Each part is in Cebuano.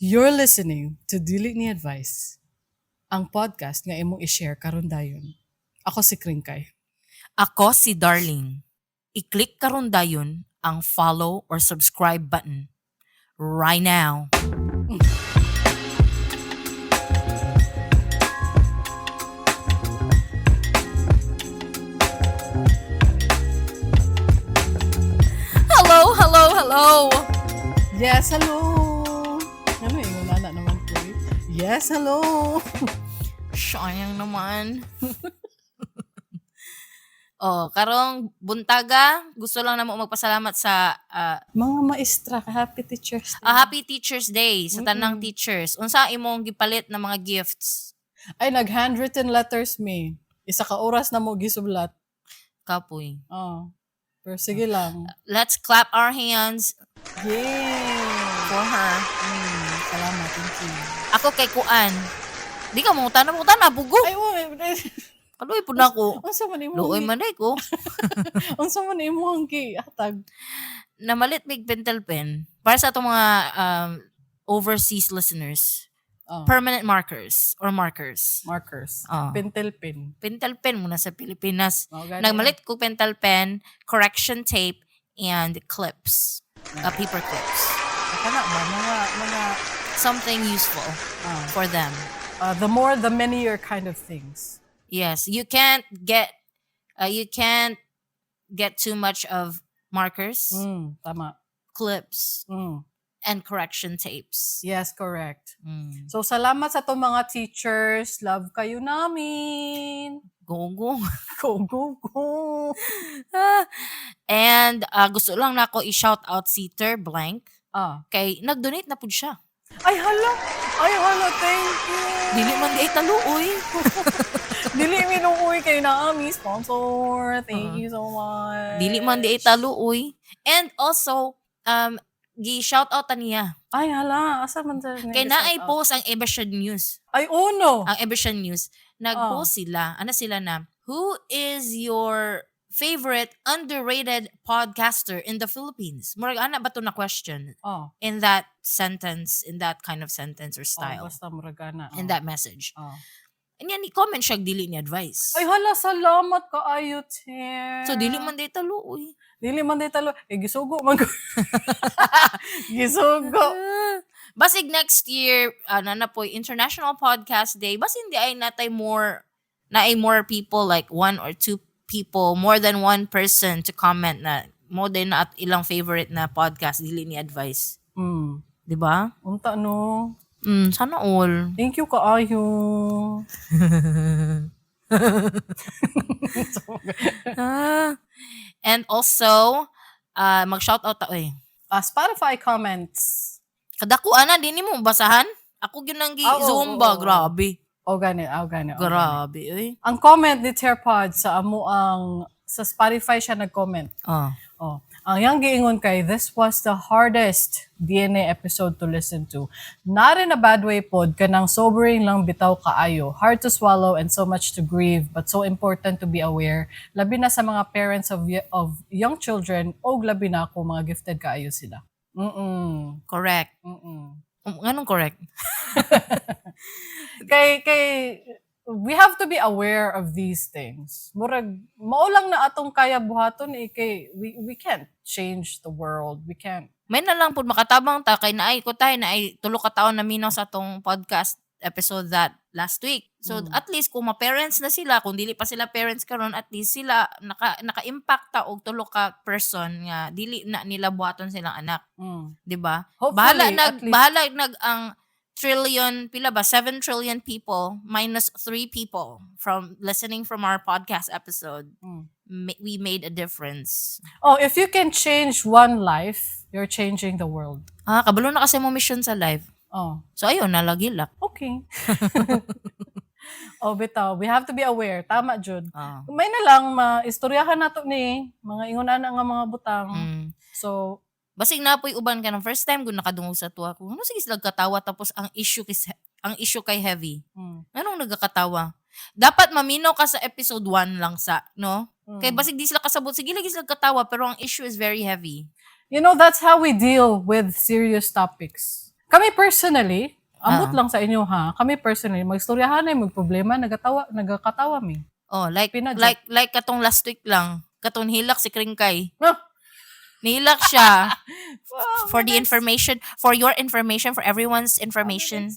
You're listening to Dili Ni Advice, ang podcast nga imong i-share karon dayon. Ako si Kringkay. Ako si Darling. I-click karon dayon ang follow or subscribe button right now. Hello, hello, hello. Yes, hello! Ano yung nana naman ko eh? Yes, hello! Sayang naman. Oh, karong buntaga, gusto lang namo magpasalamat sa Mga maestra, Happy Teachers Day. Happy Teachers Day sa tanang teachers. Unsa imong gipalit na mga gifts? Ay, nag-handwritten letters me. Isa ka oras na mo gisublat. Kapoy. Oh. Pero sige lang. Let's clap our hands Yay! for her. Salamat, thank you. Ako kay kuan. Di ka mo na mo na bugo. Ay, oh, Kaluoy pud nako. Unsa man imong Luoy man day ko. Unsa man imong gihatag? Namalit mig pentel pen para sa atong mga overseas listeners. Oh. Permanent markers or markers. Markers. Oh. Pentel pen. Pentel pen muna sa Pilipinas. Oh, gani. Nagmalit ko pentel pen, correction tape, and clips. Paper clips. Kana ba mga Something useful for them. The more the many-er kind of things. Yes, you can't get too much of markers, Tama. Clips, and correction tapes. Yes, correct. So salamat sa atong mga teachers. Love kayo namin. Go go. Go go go. And gusto lang nako i-shout out si Ter Blank kay nag-donate na pud siya. Ay hala. Ay hala, thank you. Dili man di ay taluoy. Dili minuoy kay naami sponsor. Thank you so much. Dili man di ay taluoy. And also gi-shout out ta niya. Ay hala, asa man sa Kay naay post ang Ebeshad News. Ay uno. Ang Ebeshad News, nag-post sila. Ana sila na, "Who is your favorite underrated podcaster in the Philippines?" Murag ana ba to na question? Oh. In that sentence, in that kind of sentence or Oh, style. basta murag ana. In that message. Oh. And yan, i-comment siya dili ni advice. Ay hala, salamat kaayo, Ter. So dili man day taluoy. Dili man day talo. Eh gisugo man ko. Gisugo. Basig next year, na po, International Podcast Day, basin di ay natay more, na ay more people, like one or two people, more than one person to comment na mo din na at ilang favorite na podcast, dili ni advice. Di ba? Unta no. Sana all. Thank you kaayo. And also, mag-shoutout ta, oy. Spotify comments. Kadako ana din nimo basahan. Ako gyud nang Ah, oo, gi-zumba, oo, oo. grabe. O gani, o gani, o gani. Grabe, oy. Ang comment ni Terpod sa amo ang sa Spotify siya nag-comment. Oh. Ang iyang giingon kay, "This was the hardest DNA episode to listen to. Not in a bad way pod, kanang sobering lang bitaw kaayo. Hard to swallow and so much to grieve, but so important to be aware. Labi na sa mga parents of young children, og labi na kung mga gifted kaayo sila." Correct. Nganong correct? Kay we have to be aware of these things. Murag mao lang na atong kaya buhaton eh, kay we can't change the world. We can't. May na lang pud makatabang ta kay naay ko tay naay tulo ka taon na minaw sa atong podcast episode that last week. So at least kung ma-parents na sila, kung dili pa sila parents karon, at least sila naka-impact ta og tulo ka person nga dili na nila buhaton silang anak, di ba? Hopefully, Bahala nag at least bahala nag ang trillion pila ba 7 trillion people minus 3 people from listening from our podcast episode. We made a difference. Oh, if you can change one life, you're changing the world. Ah, kabalo na kasi mo mission sa life. Oh, So ayun na lagi lang. Okay. Oh, bitaw, we have to be aware. Tama jud. May na lang maistoryahan nato ni mga ingon ana nga mga butang. So, Basig na po'y uban ka ng first time kung nakadungog sa tuwa ko. Ano sige sila katawa tapos ang issue kay heavy. Anong nagakatawa? Dapat maminaw ka sa episode 1 lang sa, no? Kay basig di sila kasabot, sige lagi sila katawa pero ang issue is very heavy. That's how we deal with serious topics. Kami personally, ambot Ah. lang sa inyo ha, kami personally, magstoryahan ay problema, nagatawa, nagakatawa mi. Oh, like Pinadyo. like katong last week lang, katong hilak si Kringkay. Ah! Nihilak siya for the Wow, information, for your information, for everyone's information.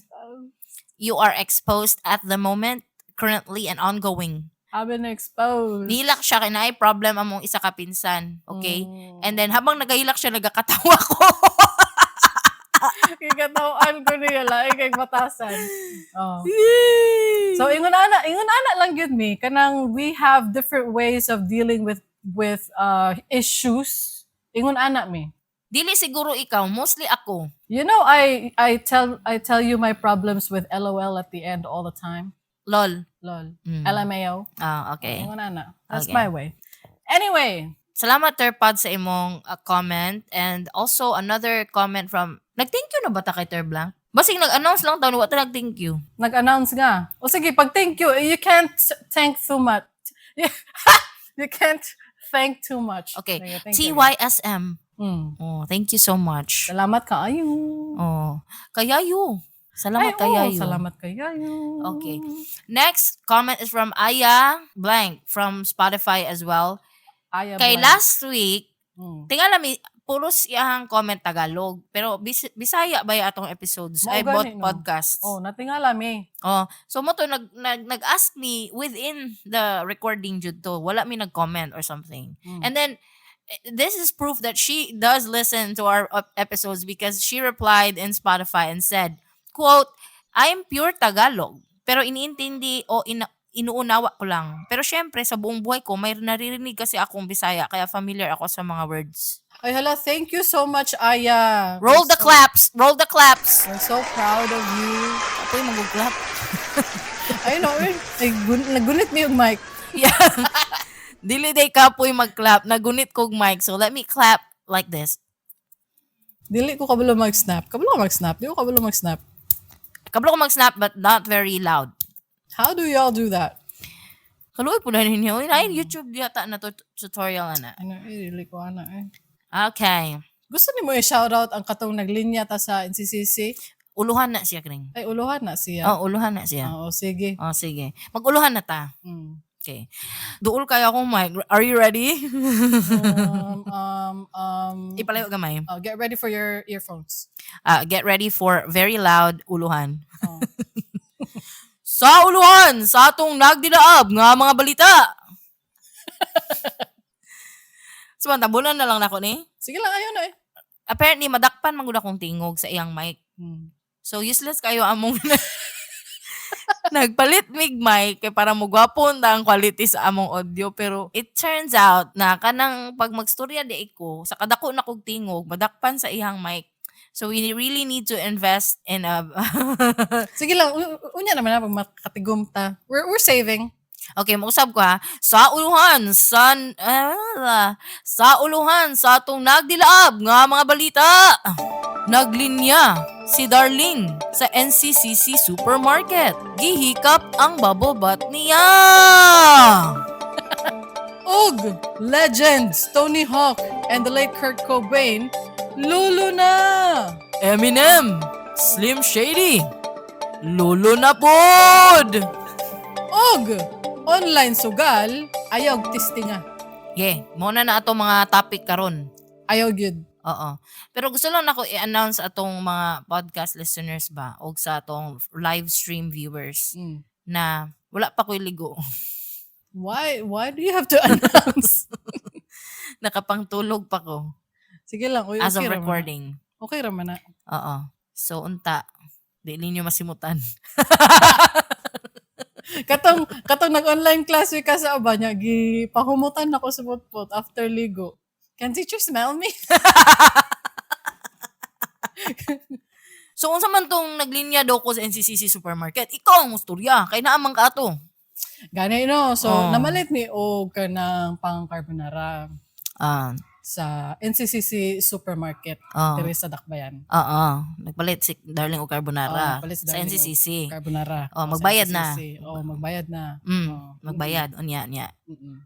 You are exposed at the moment, currently and ongoing. I've been exposed. Nihilak siya kay naay problem among isa ka pinsan, okay? Mm. And then habang nagahilak siya, nagakatawa ko. Kikatawan ko niya, lain kay batasan. Oh. So ingon ana lang gyud mi kanang we have different ways of dealing with issues. Ingon ana mi. Dili siguro ikaw, mostly ako. I tell you my problems with LOL at the end all the time. LOL. LOL. LMAO. Ah, okay. Ingon ana. That's Okay. my way. Anyway, Salamat, Terpod, sa imong comment and also another comment from. Nag-thank you na ba ta kay Ter Blanc? Basig nag-announce lang taon, wa ta nag-thank you. Nag-announce nga. O sige, pag thank you, you can't thank too much. You can't thank too much. Okay. Sige, thank you. TYSM. Mm. Oh, thank you so much. Salamat kaayo. Oh, kayayo. Salamat Ay, oo, kayayo. Salamat kayayo. Okay. Next comment is from Aya Blank from Spotify as well. Aya Kay Blank. Last week, tingala mi puros iyang comment Tagalog, pero Bisaya ba atong episodes Mao ay bot gani, no? podcasts. Oh, natingala mi. Oh, so mao to nag nag nag-ask me within the recording jud to. Wala mi nag-comment or something. And then this is proof that she does listen to our episodes because she replied in Spotify and said, quote, "I'm pure Tagalog, pero iniintindi o inuunawa ko lang. Pero syempre, sa buong buhay ko, may naririnig kasi akong Bisaya, kaya familiar ako sa mga words." Ay hala, thank you so much, Aya. Roll We're the claps! Roll the claps! We're so proud of you. Ako yung mag-clap. Ay no, eh, ay, nagunit mi yung mic. Yeah. Dili day kapoy mag-clap. Nagunit kog mic. So let me clap like this. Dili ko kabalo mag-snap. Kabalo ka mag-snap. Di ko kabalo mag-snap. Kabalo ko mag-snap but not very loud. How do y'all do that? Kaluoy po na ninyo. Ay, YouTube yata na to, tutorial na. Ano, eh, dili ko ana eh. Okay. Gusto nimo i-shoutout ang katong naglinya ta sa NCCC? Uluhan na siya, Kring. Ay, uluhan na siya. Oh, uluhan na siya. Oo, sige. Oh, sige. Mag-uluhan na ta. Okay. Duol kayo akong mic. Are you ready? Ipalayo gamay. Oh, get ready for your earphones. Get ready for very loud uluhan. Oh. Sa uluhan, sa atong nagdilaab nga mga balita. So, tabunan na lang nako ni. Sige lang, ayaw na eh. Apparently, madakpan man gud akong tingog sa iyang mic. So, useless kayo among nagpalit mig mic kay para mo gwapon ta ang quality sa among audio, pero it turns out na kanang pag magstorya di ko sa kadako na kog tingog, madakpan sa iyang mic, so we really need to invest in a Sige lang, unya naman na pag makatigom ta. We're saving. Okay, mausab ko ha. Sa uluhan sa sa uluhan sa atong nagdilaab nga mga balita. Naglinya si Darling sa NCCC supermarket. Gihikap ang bubble butt niya. Ug legends Tony Hawk and the late Kurt Cobain, lolo na! Eminem, Slim Shady, lolo na pod! Ug online sugal, ayaw testinga. Yeah, mao na na ato mga topic karon. Ayaw gyud. Oo. Pero gusto lang nako i-announce atong mga podcast listeners ba og sa atong live stream viewers na wala pa ko'y ligo. Why do you have to announce? Nakapangtulog pa ko Sige lang, uy, as okay of ra man na. recording. Okay ra man na. Oo. So unta, di ninyo masimutan. Katong nag-online class we ka sa aba niya, gipahumutan ako sa putput after ligo. Can teacher smell me? So unsa man tong naglinya daw ko sa NCCC supermarket? Ikaw ang musturya kay naa man ka ato. Gani no. So Oh. namalit mi og kanang pang carbonara sa NCCC supermarket diri sa Dakbayan. Oo. Nagpalit si Darling og carbonara Oo, nagpalit si sa Darling og NCCC. Carbonara. Oh, Sa magbayad na. NCCC. Oh, magbayad na. Oh, Magbayad unya niya.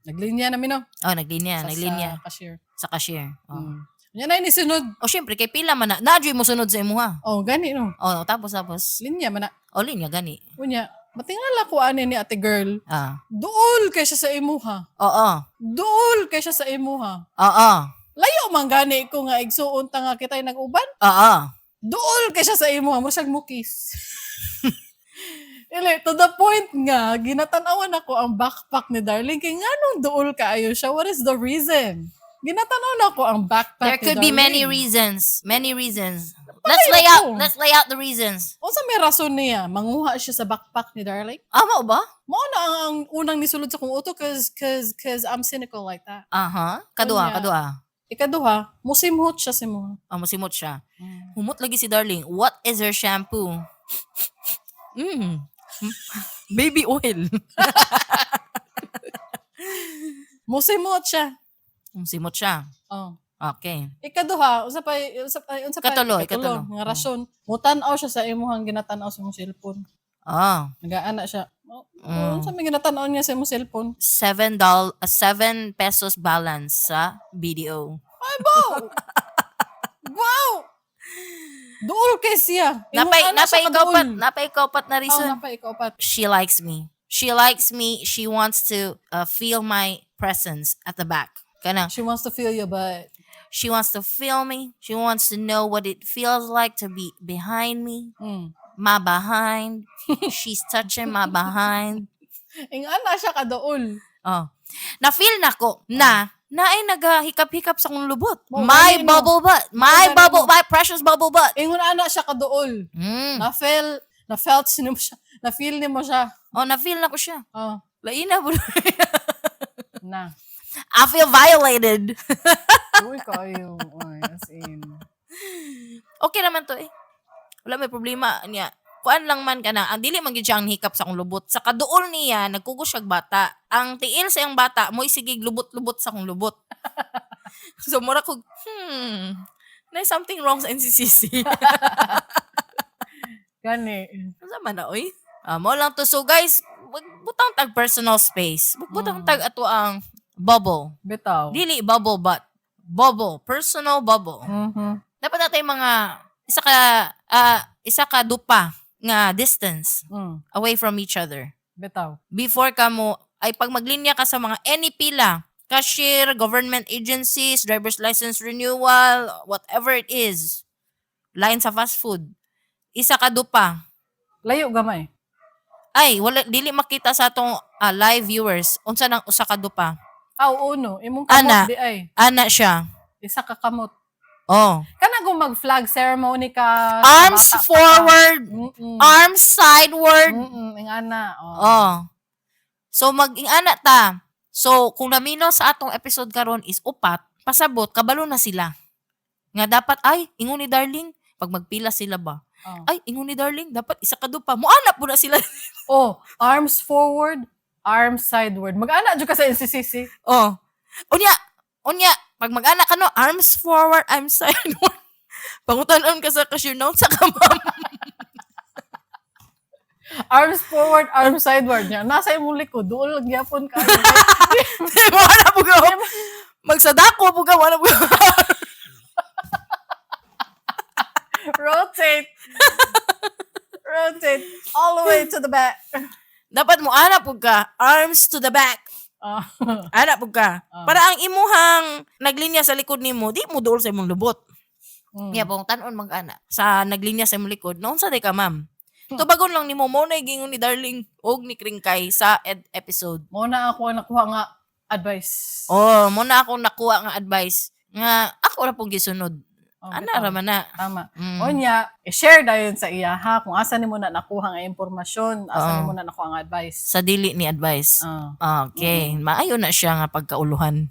Naglinya namin no. Oh, naglinya, Sa, naglinya sa cashier. sa cashier. Oh. Nya na nisunod. O syempre kay pila man na. Naadyoy mo sunod sa imuha. Oh, gani no. O tapos tapos. Linya man na. O linya gani. Unya, matingala ko ani ni ate girl. Duol kay siya sa imuha. Oo. Duol kay siya sa imuha. Oo. Layo man gani ko nga igsuon ta nga kitay nag-uban. Oo. Duol kay siya sa imuha, mo siyang mukis. Ili, to the point nga, ginatanawan ako ang backpack ni Darling. Kay nganong duol kaayo siya? What is the reason? Ginatanaw na ako ang backpack There ni could be many Darling. reasons. Many reasons. Let's lay out ko. let's lay out the reasons. Unsa may rason niya? Manguha siya sa backpack ni Darling? Ah, mao ba? Mao na ang unang nisulod sa kong utok cause I'm cynical like that. Aha. Kadua, Unya. kadua. Ikaduha, musimhot siya sa imuha. Ah, musimot siya. Humot lagi si Darling. What is her shampoo? Baby oil. Musimot siya. Musimot siya. Oh. Okay. Ikaduha, unsa pa unsa pa unsa pa Ikatulo, ikatulo. nga rason. Mutan-aw siya sa imuhang ginatan-aw sa imong cellphone. Ah. Nagaana siya. Oh, unsa may ginatan-aw niya sa imong cellphone? $7, ₱7 balance sa BDO. Ay, wow! Wow! Duol kay siya. Napay Ingon ana napay siya ikapat, kaduol. napay ikapat na Oh, reason. napay ikapat. She likes me. She likes me. She wants to feel my presence at the back. Kana. She wants to feel your butt. She wants to feel me. She wants to know what it feels like to be behind me. My behind. She's touching my behind. Ingana siya kaduol. Oh. Na-feel na ko na naay nagahikap-hikap sa kong lubot. Mo, My gani, no? bubble butt. My gani, bubble, no? my precious bubble butt. Ingon ana siya kaduol. Na-feel, na-felt nimo siya. Na-feel nimo siya. Oh, na-feel na ko siya. Oh, Lain na bro. na. I feel violated. Uy, kayo. Ay, as in. Okay naman to eh. Wala may problema niya. Kuan lang man ka na, ang dili man gyud siya ang hikap sa akong lubot. Sa kaduol niya, nagkugos siyag bata. Ang tiil sa iyang bata, mo'y sige lubot-lubot sa akong lubot. So mura ko, na something wrong sa NCCC. Gani. Unsa man na oy? Ah, mo lang to. So guys, wag butang tag personal space. Wag butang tag ato ang bubble. Bitaw. Dili bubble but bubble, personal bubble. Dapat natay mga isa ka dupa nga distance away from each other. Bitaw. Before ka mo ay pag maglinya ka sa mga any pila, cashier, government agencies, driver's license renewal, whatever it is, line sa fast food, isa ka dupa. Layo gamay. Ay, wala dili makita sa atong live viewers unsa nang usa ka dupa. Aw, uno. Imong kamot Ana. di ay. Ana siya. Isa ka kamot. Oh. Kana kung mag-flag ceremony ka sa Arms bata pa ka. forward, arms sideward. Ingana. Oh. Oh. So mag-ingana ta. So kung namino sa atong episode karon is upat, pasabot kabalo na sila. Nga dapat ay ingon ni Darling pag magpila sila ba. Oh. Ay ingon ni Darling dapat isa ka dupa. Moana po na sila. Oh, arms forward, arms sideward. Mag-ana jud ka sa NCCC. Oh. Unya, unya pag mag-ana ka no, arms forward, arms sideward. Pangutan-on ka sa cashier note sa ka ma'am. Arms forward, arms sideward niya. Nasa imong likod, duol gyapon ka. Moana po ka. Magsadako po ka, wala po ka. Rotate. Rotate all the way to the back. Dapat mo ana po ka, arms to the back. Oh. Ana po ka. Ah. Para ang imuhang naglinya sa likod nimo, di mo duol sa imong lubot. Niya pong tan-on mag ana sa naglinya sa imong likod. Noon sa di ka, ma'am. Tubagon lang nimo mo na gingon ni Darling og ni Kringkay sa episode. Mo na ako ang nakuha nga advice. Oh, mo na akong nakuha nga advice nga ako ra pong gisunod. Oh, Ana bitaw. ra man na. Tama. Mm. Unya, i-share dayon sa iya ha kung asa nimo na nakuha nga impormasyon, asa Oo. nimo na nakuha nga advice. Sa dili ni advice. Ah. Okay, maayo na siya nga pagkauluhan.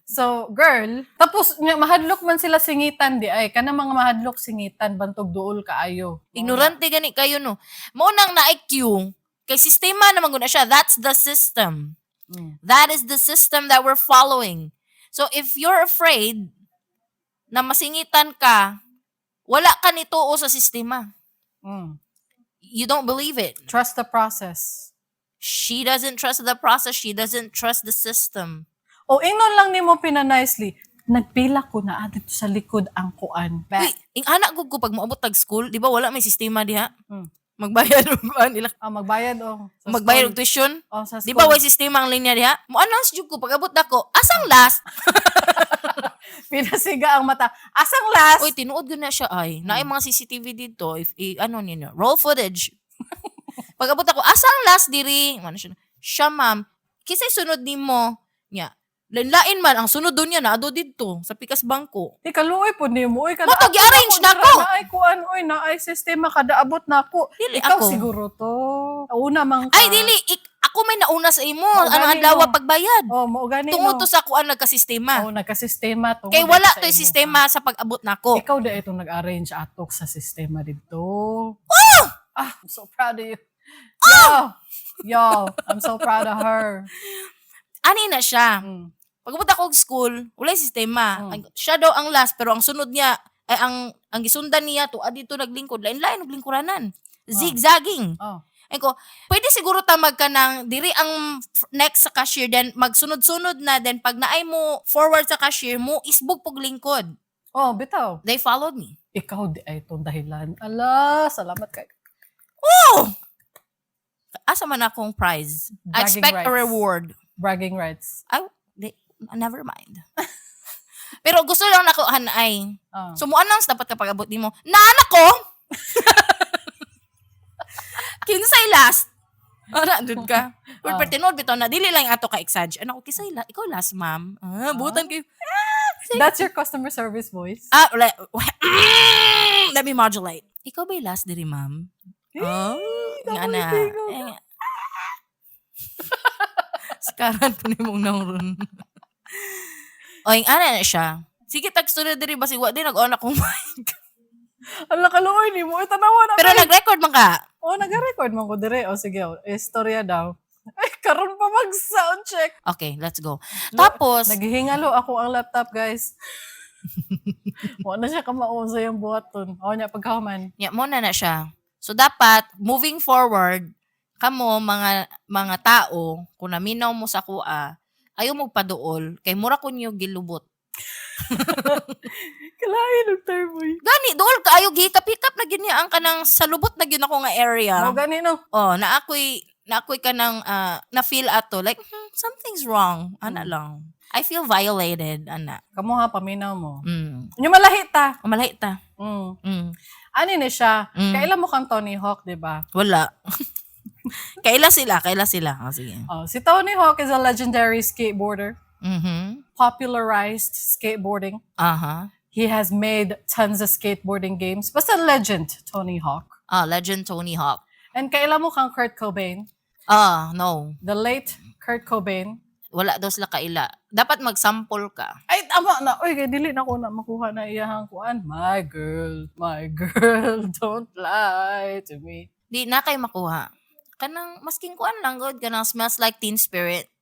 So, girl, tapos nya mahadlok man sila singitan di ay kana mga mahadlok singitan bantog duol kaayo. Ignorante gani kayo no. Mo nang na-IQ kay sistema naman gud na siya. That's the system. That is the system that we're following. So if you're afraid na masingitan ka, wala ka nituo sa sistema. You don't believe it. Trust the process. She doesn't trust the process. She doesn't trust the system. O ingnon lang nimo pina-nicely, nagpila ko na dito sa likod ang kuan. Uy, ing anak gud ko pag moabot tag school, di ba wala may sistema diha? Magbayad og kuan ila. Ah, magbayad oh. Sa Magbayad school. og tuition. Oh, sa Di ba school. way sistema ang linya diha? Mo announce jud ko pag abot nako, asang last? Pinasiga ang mata. Asang last? Uy, tinuod gud na siya ay. Naay mga CCTV dito if i, ano ninyo, roll footage. Pag abot ako, asang last diri? Ano siya? Siya ma'am, kisay sunod nimo. Nya. Lain man ang sunod doon niya na ado didto sa pikas bangko. Di kaluoy po nimo. Uy, kada Mo to, gi-arrange na ko. Naay kuan, uy, naay sistema kada abot na ko. Dili Ikaw ako. siguro to. Una man ka. Ay dili ako may nauna sa imo. Mao Anong gani, adlaw no? pagbayad? Oh, mao gani Tungod no. to sa kuan nagkasistema. Oh, nagkasistema tungod Kay wala sa to'y imo. sistema sa pag-abot nako. Ikaw da itong nag-arrange atok sa sistema dito. Oh! Ah, I'm so proud of you. Yo! Yo, I'm so proud of her. Ani na siya. Pag-abot ako og school, walay sistema. Mm. Siya daw ang last pero ang sunod niya ay ang gisundan niya to dito naglingkod, lain-lain og lingkuranan. Zigzagging. Oh. Ay ko, pwede siguro ta magka ng diri ang next sa cashier then magsunod-sunod na then pag naay mo forward sa cashier mo isbog pog lingkod. Oh, bitaw. They followed me. Ikaw di ay itong dahilan. Ala, salamat kay. Oh! Asa man akong prize? I Bragging expect a rights. reward. Bragging rights. I di, never mind. Pero gusto lang nako hanay. Oh. So mo announce dapat kapag abot nimo. Naanak ko. Kinsay last? Ana dud ka. Pero Ah. oh. tinuod bitaw na dili lang ato ka exage. Ano ko kinsay la ikaw last ma'am. Ah, butan kay. That's your customer service voice. Ah, wala. Let me modulate. Ikaw ba yung last diri ma'am? Oh, nga ako na. tingog. Eh, Sakaran po ni mong nauron. O, yung ana na siya. Sige, tagsto na diri ba wa di nag-on akong mic. Ala, kaluoy ni mo. Ay, tanawa na. Pero nag-record man ka. Oh, nag-record man ko dire. O sige, oh, istorya daw. Ay, karon pa mag-sound check. Okay, let's go. Tapos, Naghihingalo ako ang laptop, guys. Wala na siya kamao sa iyang buhaton. O niya, pagkahuman. nya mo na na siya. So dapat moving forward kamo mga tao kung naminaw mo sa kuha, ayaw mo paduol kay mura ko niyo gilubot. Kalain og term, uy. Gani duol kaayo gihikap-hikap na gyud niya ang kanang sa lubot na gyud ako nga area. Mo gani no. Oh, na ako'y kanang na feel ato like something's wrong. Ana lang. I feel violated ana. Kamo ha paminaw mo. Nyo malahi ta. Malahi ta. Ani ni siya? Mm. Kaila mo kang Tony Hawk, di ba? Wala. Kaila sila, kaila sila. Oh, sige. Oh, si Tony Hawk is a legendary skateboarder. Popularized skateboarding. He has made tons of skateboarding games. Basta legend, Tony Hawk. Ah, legend Tony Hawk. And kaila mo kang Kurt Cobain? Ah, no. The late Kurt Cobain. Wala daw sila kaila. Dapat mag-sample ka. Ay, tama na. Uy, kay dili na ko na makuha na iyahang kuan. My girl, don't lie to me. Di na kayo makuha. Kanang masking kuan lang god kanang Smells Like Teen Spirit.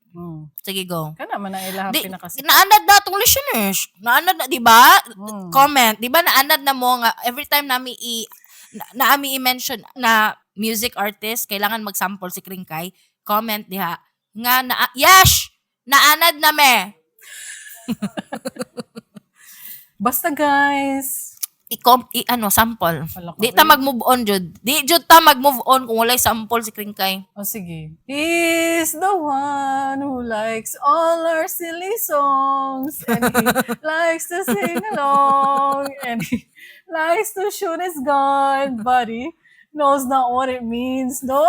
Sige go. Kana man ang ilahang Di, pinakasikat. naanad na atong listeners. Naanad na, di ba? Mm. Comment. Di ba naanad na mo nga every time nami naami i-mention na music artist, kailangan mag-sample si Kringkay. Comment diha. Nga na, yes! Naanad na me. Basta guys. I ano, sample. Wala ko Di ta eh. mag-move on jud. Di jud ta mag-move on kung walay sample si Kringkay. O sige. He's the one who likes all our silly songs. And he likes to sing along. And he likes to shoot his gun. But he knows not what it means, no?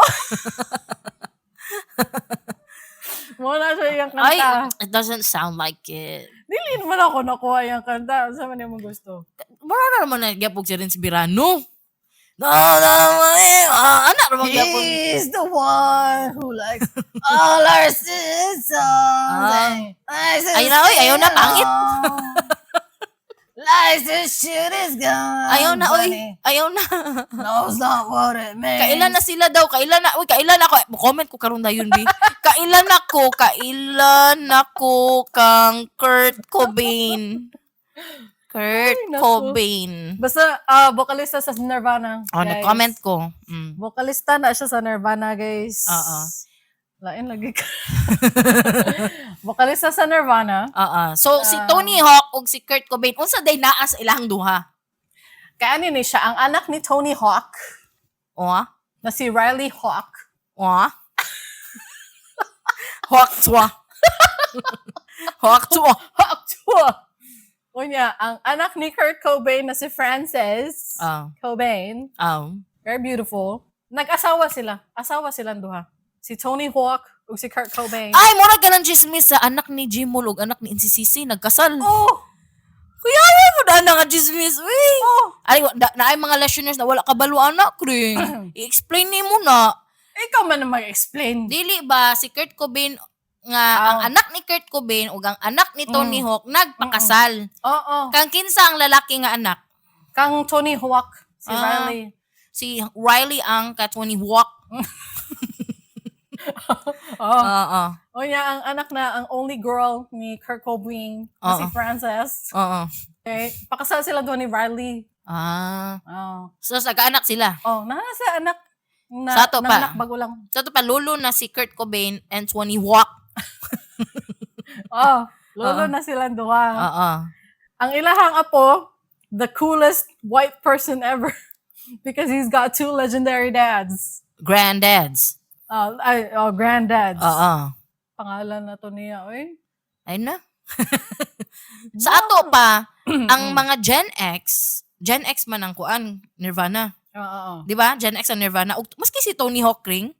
Wala siya yung Ay, kanta. it doesn't sound like it. Dili naman ako nakuha yung kanta. Saan man yung gusto? Mura na naman na gyapog si Renz Birano. No, no, eh, ah, anak naman gyapon. He's the one who likes all our silly songs. Ah. And likes to Ay na, oy, ayaw na, sing pangit. along. Likes to shoot his gun. Ayaw na, but oy. he Ayaw na. knows not what it means. Kailan na sila daw? Kailan na? Uy, kailan ako? Comment ko karon na yun, bi. Kailan ako? Kailan ako kang Kurt Cobain? Kurt Ay, naku. Cobain. Basta, vocalista sa Nirvana. Oh, guys. nag-comment ko. Vocalista na siya sa Nirvana, guys. Oo. Lain lagi ka. Vocalista sa Nirvana. Oo. So, si Ah. Tony Hawk ug si Kurt Cobain, unsa day naa sa ilang duha? Kaya ano ni siya, ang anak ni Tony Hawk, O? Ah? Na si Riley Hawk. O? Ah? Hawk tuwa. Hawk tuwa. Hawk tuwa! Unya, ang anak ni Kurt Cobain na si Frances Cobain, very beautiful. Nag-asawa sila. Asawa silang duha. Si Tony Hawk ug si Kurt Cobain. Ay, mura ka ng chismis sa anak ni Jimol ug anak ni NCCC nagkasal. Oh! Kuya, ay mo na nga chismis, uy. Oh! Ay, na ay mga listeners na wala kabalo anak, kring. I-explain nimo na. Ikaw man ang mag-explain. Dili ba si Kurt Cobain nga ang anak ni Kurt Cobain ug ang anak ni Tony Hawk nagpakasal? Oo. Kang kinsa ang lalaki nga anak? Kang Tony Hawk, si Riley. Si Riley ang ka Tony Hawk. Oo. Oo. Unya, ang anak na, ang only girl ni Kurt Cobain, na si Frances. Okay? Pakasal sila doon ni Riley. Oh. So sa anak sila. Oh, naa sa anak na, Sa ato pa. anak bago lang. Sa to pa lolo na si Kurt Cobain and Tony Hawk. Oh, lolo na silang duha. Ang ilahang apo, the coolest white person ever because he's got two legendary dads. Granddads. Ay, oh, granddads. Oo. Pangalan na to niya, oy. Ayun na. Sa ato pa, ang mga Gen X, Gen X man ang kuan, Nirvana. Oo, oo. Di ba? Gen X ang Nirvana. Ug maski si Tony Hawk ring,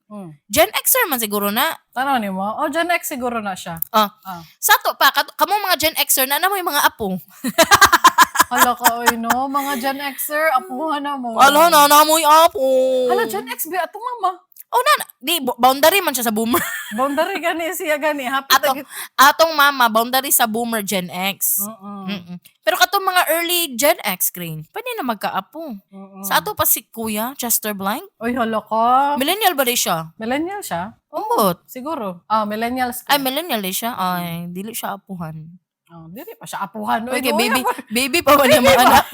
Gen Xer man siguro na. Tanaw nimo? Oh, Gen X siguro na siya. Ah. Ah. Sa ato pa, kamo mga Gen Xer, na mo yung mga apo. Hala ka, oy, no? Mga Gen Xer, apuhan na mo. Alo na, na mo yung apo. Hala, Gen X, ba? Atong mama. Oh, na, na. Di, boundary man siya sa boomer. Boundary gani siya gani. Happy Atong mama, boundary sa boomer Gen X. Pero katong mga early Gen X, Kring, pwede na magkaapo. Sa ato pa si Kuya, Chester Blank. Uy, hala ka. Millennial ba di siya? Millennial siya? Umbot. Siguro. Ah, millennials. Ay, millennial di siya. Ay, dili siya apuhan. Oh, dili pa siya apuhan. Uy, Okay, no, baby, baby pa man yung mga anak.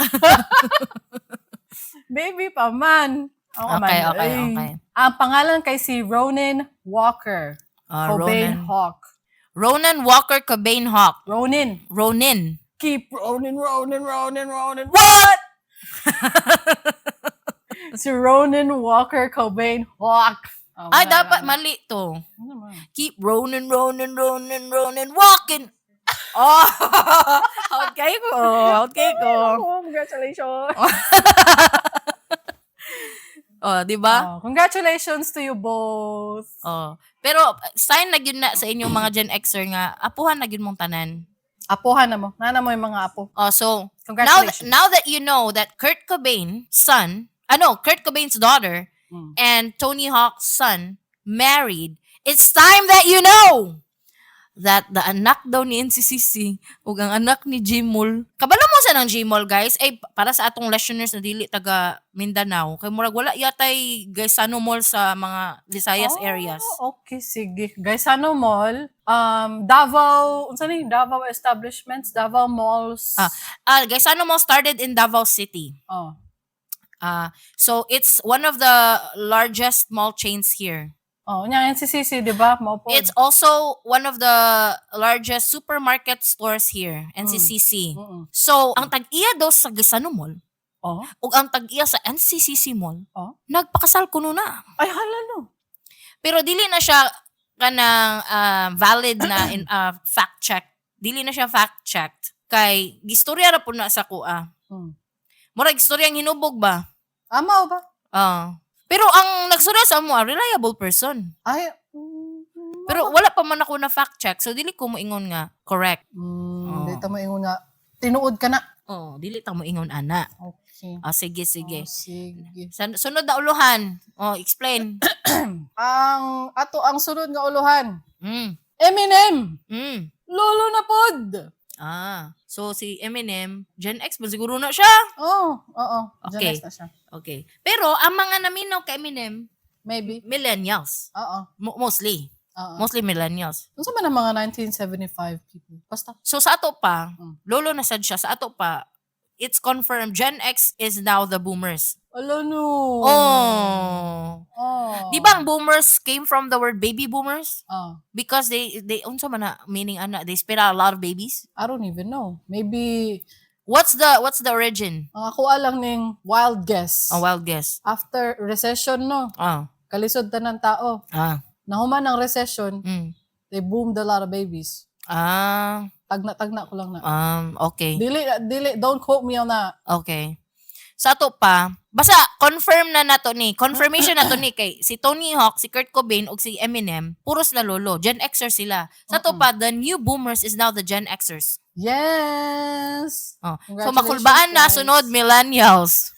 Baby pa man. Oo Okay, man. okay, Uy. okay. Ang pangalan kay si Ronan Walker. Cobain Ronan. Hawk. Ronan Walker Cobain Hawk. Ronin. Ronin. Keep Ronin, Ronin, Ronin, Ronin. What? Si Ronan Walker Cobain Hawk. Oh, Ay, wala dapat lang. mali to. Ano man? Keep Ronan, Ronan, Ronan, Ronan, walking. Oh, out kayo ko. Out kayo ko. Oh, congratulations. Oh, di ba? Oh, congratulations to you both. Oh. Pero sign na gyud na sa inyong mga Gen Xer nga apuhan na gyud mong tanan. Apuhan na mo. Nana mo yung mga apo. Oh, so now Congratulations. now that you know that Kurt Cobain son, ano, Kurt Cobain's daughter and Tony Hawk's son married, it's time that you know that the anak daw ni NCCC ug ang anak ni Jimol. Kabalo mo sa nang Jimol, guys? Ay, para sa atong listeners na dili taga Mindanao, kay murag wala yatay Gaisano Mall sa mga Visayas Oh, areas. Okay, sige. Gaisano Mall, Davao, unsa ni Davao establishments, Davao malls. Ah, Gaisano Mall started in Davao City. Oh. Ah, so it's one of the largest mall chains here. Oh, nya NCCC, di ba? Mao po. It's also one of the largest supermarket stores here, NCCC. So, ang tag-iya daw sa Gaisano Mall ug ang tag-iya sa NCCC Mall, nagpakasal kuno na. Ay, hala no. Pero dili na siya kanang valid na in fact check. Dili na siya fact checked kay gistorya ra pud na sa kuha. Murag istoryang hinubog ba? Ama ba? Ah. Pero ang nagstorya sa amo, reliable person. Ay, Pero wala pa man ako na fact check, so dili ko moingon nga correct. Di ta moingon nga tinuod ka na. Oh, dili ta moingon ana. Okay. Ah, sige, sige. Oh, sige. Sunod na uluhan. Oh, explain. Ang ato ang sunod nga uluhan. Eminem. Lolo na pod. Ah, so si Eminem, Gen X ba siguro na siya? Oh, oo. Gen Okay. X na siya. Okay. Pero ang mga naminaw kay Eminem, Maybe. millennials. Mostly. Oo. Mostly millennials. Unsa man ang mga 1975 people? Basta. So sa ato pa, lolo na sad siya, sa ato pa, It's confirmed. Gen X is now the boomers. Ala no. Oh. Oh. Di ba ang boomers came from the word baby boomers? Oh. Because they unsa man na meaning ana, they spit out a lot of babies? I don't even know. Maybe What's the origin? Ang ako lang ning wild guess. A wild guess. After recession, no, kalisod tanan tao. Nahuman ang recession, they boomed a lot of babies. Tagna-tagna ko lang na. Okay. Dili, dili, don't quote me on that. Okay. Sa ato pa, basta confirm na nato ni, confirmation na to ni kay si Tony Hawk, si Kurt Cobain ug si Eminem, puro sila lolo, Gen Xers sila. Sa ato pa, the new boomers is now the Gen Xers. Yes! Oh. So Congratulations, makulbaan na guys. Sunod millennials.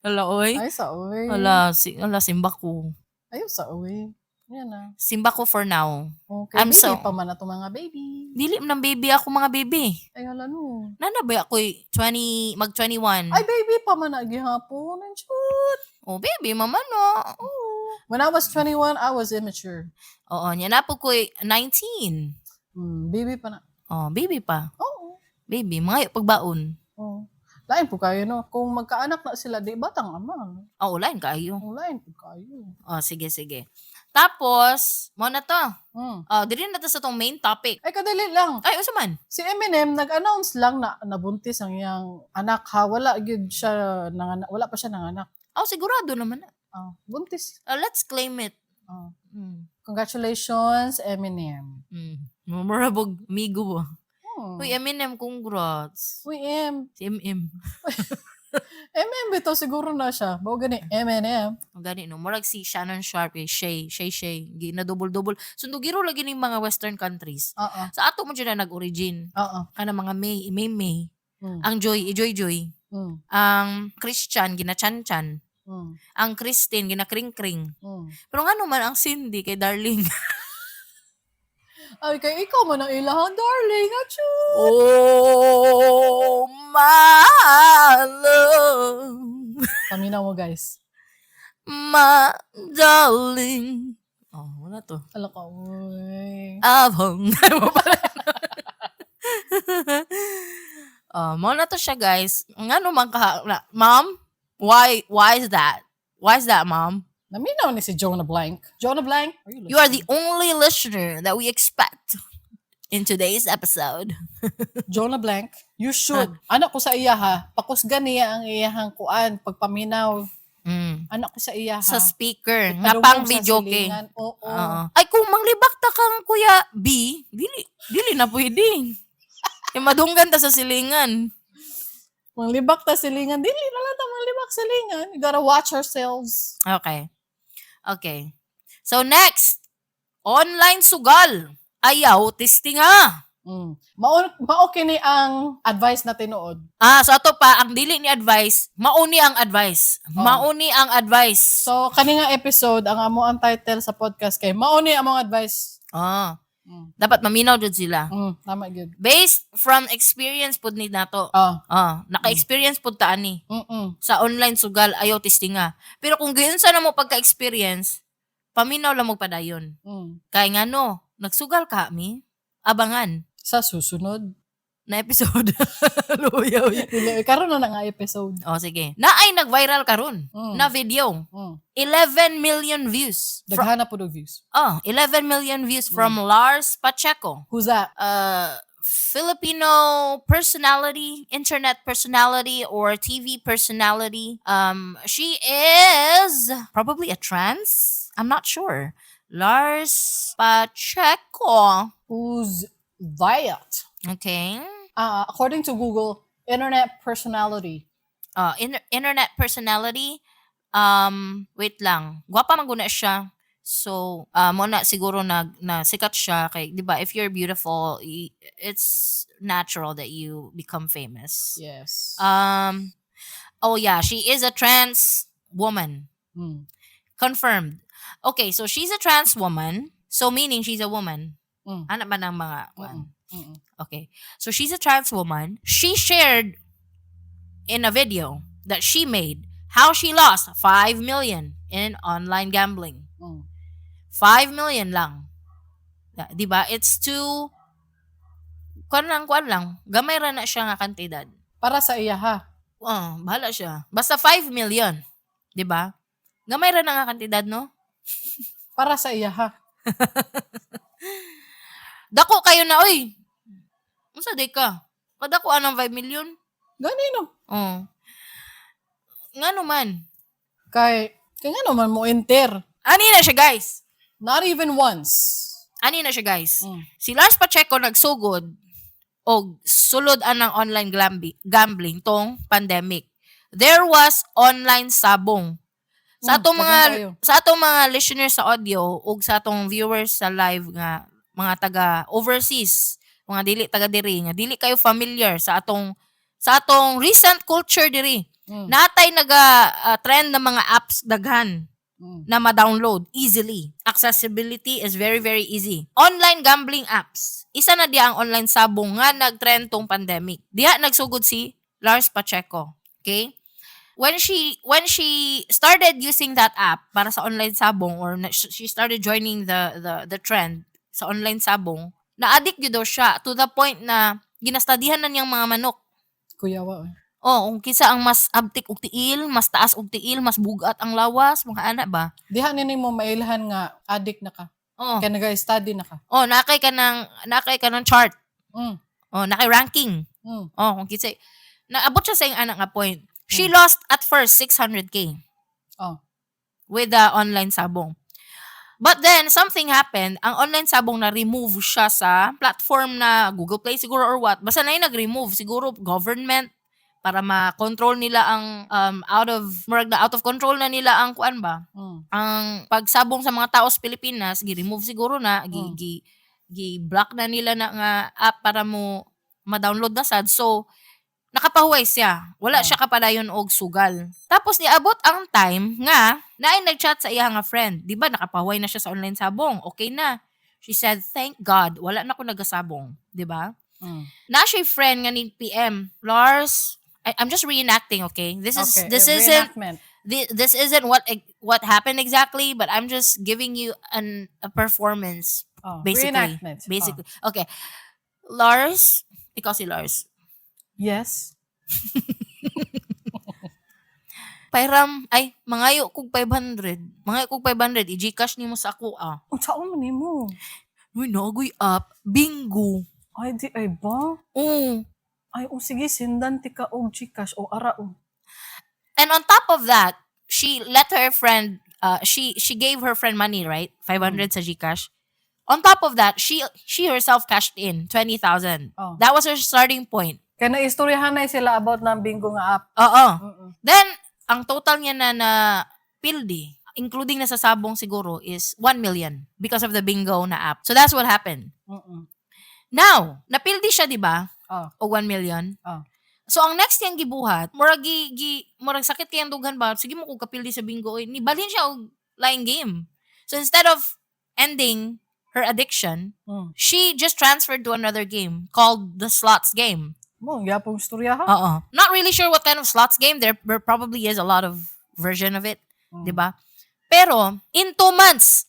Hala oy. Ay, sa uwi. Hala, si hala simba ko. Ayaw sa uwi. Yan na. Simba ko for now. Okay, I'm baby pa man na mga baby. Dili man ng baby ako mga baby. Ay, hala no. Nana ba ako'y 20, mag 21. Ay, baby pa man na gihapon. And shoot. Oh, baby, mama no. Oh. When I was 21, I was immature. Oo, niya na po ko'y 19. Baby pa na. Oh, baby pa. Oo. Baby, mga pagbaon. Oh. Lain po kayo, no? Kung magkaanak na sila, di batang ama. Oh, lain kaayo. Oh, lain po kayo. Oh, sige, sige. Tapos, mo na to. Oh, dili na to sa tong main topic. Ay, kadali lang. Ay, unsa man? Si Eminem, nag-announce lang na nabuntis ang iyang anak ha. Wala gyud siya nanganak. Wala pa siya nanganak. Oh, sigurado naman na. Oh, buntis. Let's claim it. Oh. Congratulations, Eminem. Memorable amigo. Hmm. Uy, Eminem, congrats. Uy, M. Si MM. MM bitaw siguro na siya. Bao gani, Eminem. Ang gani no, murag si Shannon Sharpe kay Shay, Shay Shay, gi na double-double. Sundugiro lagi ning mga western countries. Sa ato mo dyan na nag-origin. Kana mga May, May May. Ang Joy, i-Joy Joy. Ang Christian gina Chan Chan. Ang Christine gina Kring Kring. Pero ngano man ang Cindy kay Darling? Ay, kay ikaw man ang ilahang darling. Achoo! Oh, my love. Paminaw mo, guys. My darling. Oh, wala to. Ala ka, uy. Abong. Oh, mo na to siya, guys. Ngano man ka na, Mom? Why is that? Why is that, Mom? Naminaw ni si Jonah Blank. Jonah Blank, are you You are the only listener that we expect in today's episode. Jonah Blank, you should. Anak ko sa iya ha. Pakusgan niya ang iyahang kuan pagpaminaw. Anak ko sa iya ha. Sa speaker. Nga Ipadungog pang sa video kay. silingan. Oo. Oo. Ay, kung manglibak ta kang Kuya B, dili, dili na pwede. Eh, madunggan ta sa silingan. Manglibak ta silingan. Dili na lang ta manglibak silingan. You gotta watch ourselves. Okay. So next, online sugal. Ayaw testinga. Mao mao kini ang advice na tinuod. Ah, so ato pa ang dili ni advice, mauni ang advice. Oh. Mauni ang advice. So kani nga episode ang amo ang title sa podcast kay mao ni among advice. Dapat maminaw jud sila. Tama gyud. Based from experience pud ni nato. Ah, naka-experience pud ta ani sa online sugal, ayaw testinga. Pero kung gayon sa na mo pagka-experience, paminaw lang mo padayon. Kay ngano, nagsugal ka mi, abangan Sa susunod na episode. Luya, uy. Dili, karon na nga episode. Oh, sige. Naay nag-viral karon na video. 11 million views. Daghan na pud og views. Oh, 11 million views from Lars Pacheco. Who's that? Filipino personality, internet personality, or TV personality. She is probably a trans. I'm not sure. Lars Pacheco. Who's that? Okay. According to Google, internet personality. Internet personality. Wait lang. Gwapa man guna siya. So, mo na siguro na sikat siya kay, 'di ba? If you're beautiful, it's natural that you become famous. Yes. Oh yeah, she is a trans woman. Confirmed. Okay, so she's a trans woman. So meaning she's a woman. Ano ba ng mga kuan? Okay. So she's a trans woman. She shared in a video that she made how she lost 5 million in online gambling. 5 million lang. Di ba? It's too Kuan lang, kuan lang. Gamay ra na siya nga kantidad. Para sa iya ha. Oh, bahala siya. Basta 5 million. 'Di ba? Gamay ra na nga kantidad, no? Para sa iya ha. Dako kayo na, oy. Unsa day ka? Kadako anang 5 million? Gani no. Oh. Ngano man? Kay nga naman mo enter. Ani na siya, guys. Not even once. Ani na siya, guys. Si Lars Pacheco nagsugod og sulod anang online gambling tong pandemic. There was online sabong. Sa atong mga daghan kayo. Sa atong mga listeners sa audio ug sa atong viewers sa live nga mga taga overseas, mga dili taga diri nga dili kayo familiar sa atong recent culture diri. Natay naga trend na mga apps daghan na ma-download easily. Accessibility is very, very easy. Online gambling apps. Isa na diya ang online sabong nga nag-trend tong pandemic. Diha nagsugod si Lars Pacheco. Okay? When she started using that app para sa online sabong or she started joining the trend sa online sabong, na-addict gyud daw siya to the point na ginastudyhan na niyang mga manok. Kuyawa eh. Oh, kung kinsa ang mas abtik og tiil, mas taas og tiil, mas bugat ang lawas, mga ana ba? Diha ni mo mailhan nga addict na ka. Oh. Kaya naga-study na ka. Oh, nakay ka ng chart. Oh, nakay ranking. Oh, kung kinsa naabot siya sa iyang anak nga point. She lost at first 600K with the online sabong. But then something happened, ang online sabong na remove siya sa platform na Google Play siguro or what. Basta na yung nag-remove siguro government para ma-control nila ang out of murag na out of control na nila ang kuan ba? Ang pagsabong sa mga tao sa Pilipinas, gi-remove siguro na, gi gi gi-block na nila na nga app para mo ma-download na sad. So nakapahuway siya. Wala siya kapadayon og sugal. Tapos niabot ang time nga naay nag-chat sa iya nga friend. Di ba nakapahuway na siya sa online sabong? Okay na. She said, "Thank God, wala na ko nagasabong." Di ba? Na siya friend nga ni PM, "Lars," I'm just reenacting, okay? This is Okay, this a isn't reenactment. This isn't what happened exactly, but I'm just giving you an a performance Oh, basically. reenactment. Oh. Basically. Okay. Lars, ikaw si Lars. Yes. Pairam, ay, mangayo kog 500. Mangayo kog 500, i-Gcash nimo sa ako ah. Unsaon man nimo? Uy, naagoy app, bingo. Ay, di ay ba? Oo. Ay, oh, sige, sendan tika og Gcash o ara oh. And on top of that, she let her friend she gave her friend money, right? 500 sa GCash. On top of that, she herself cashed in 20,000. Oh. That was her starting point. Kaya naistoryahan na sila about ng bingo nga app. Oo. Then, ang total niya na na pildi, including na sa sabong siguro, is 1 million because of the bingo na app. So that's what happened. Now, napildi siya, di ba? Oh. O 1 million. Oh. So ang next niyang gibuhat, murag gi, gi murag sakit kayang dughan ba, sige mo kung kapildi sa bingo, oy, nibalhin siya og lying game. So instead of ending her addiction, she just transferred to another game called the slots game. Mo, gyapong istorya ha. Oo. Not really sure what kind of slots game. There probably is a lot of version of it, 'di ba? Pero in 2 months,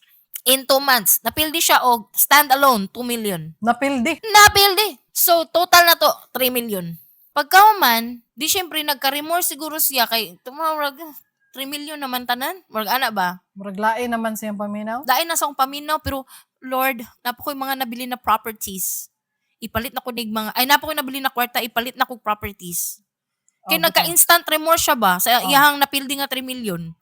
napildi siya og standalone 2 million. Napildi. Napildi. So total na to 3 million. Pagkahuman, di syempre nagka-remorse siguro siya kay tumawag 3 million naman tanan. Murag ana ba? Murag lain naman siyang paminaw. Lain na sa akong paminaw pero Lord, napa ko'y mga nabili na properties. Ipalit na ko nig mga ay napa ko'y nabili na kwarta, ipalit na kog properties. Kay Oh, nagka-instant remorse siya ba sa iyahang napildi nga 3 million.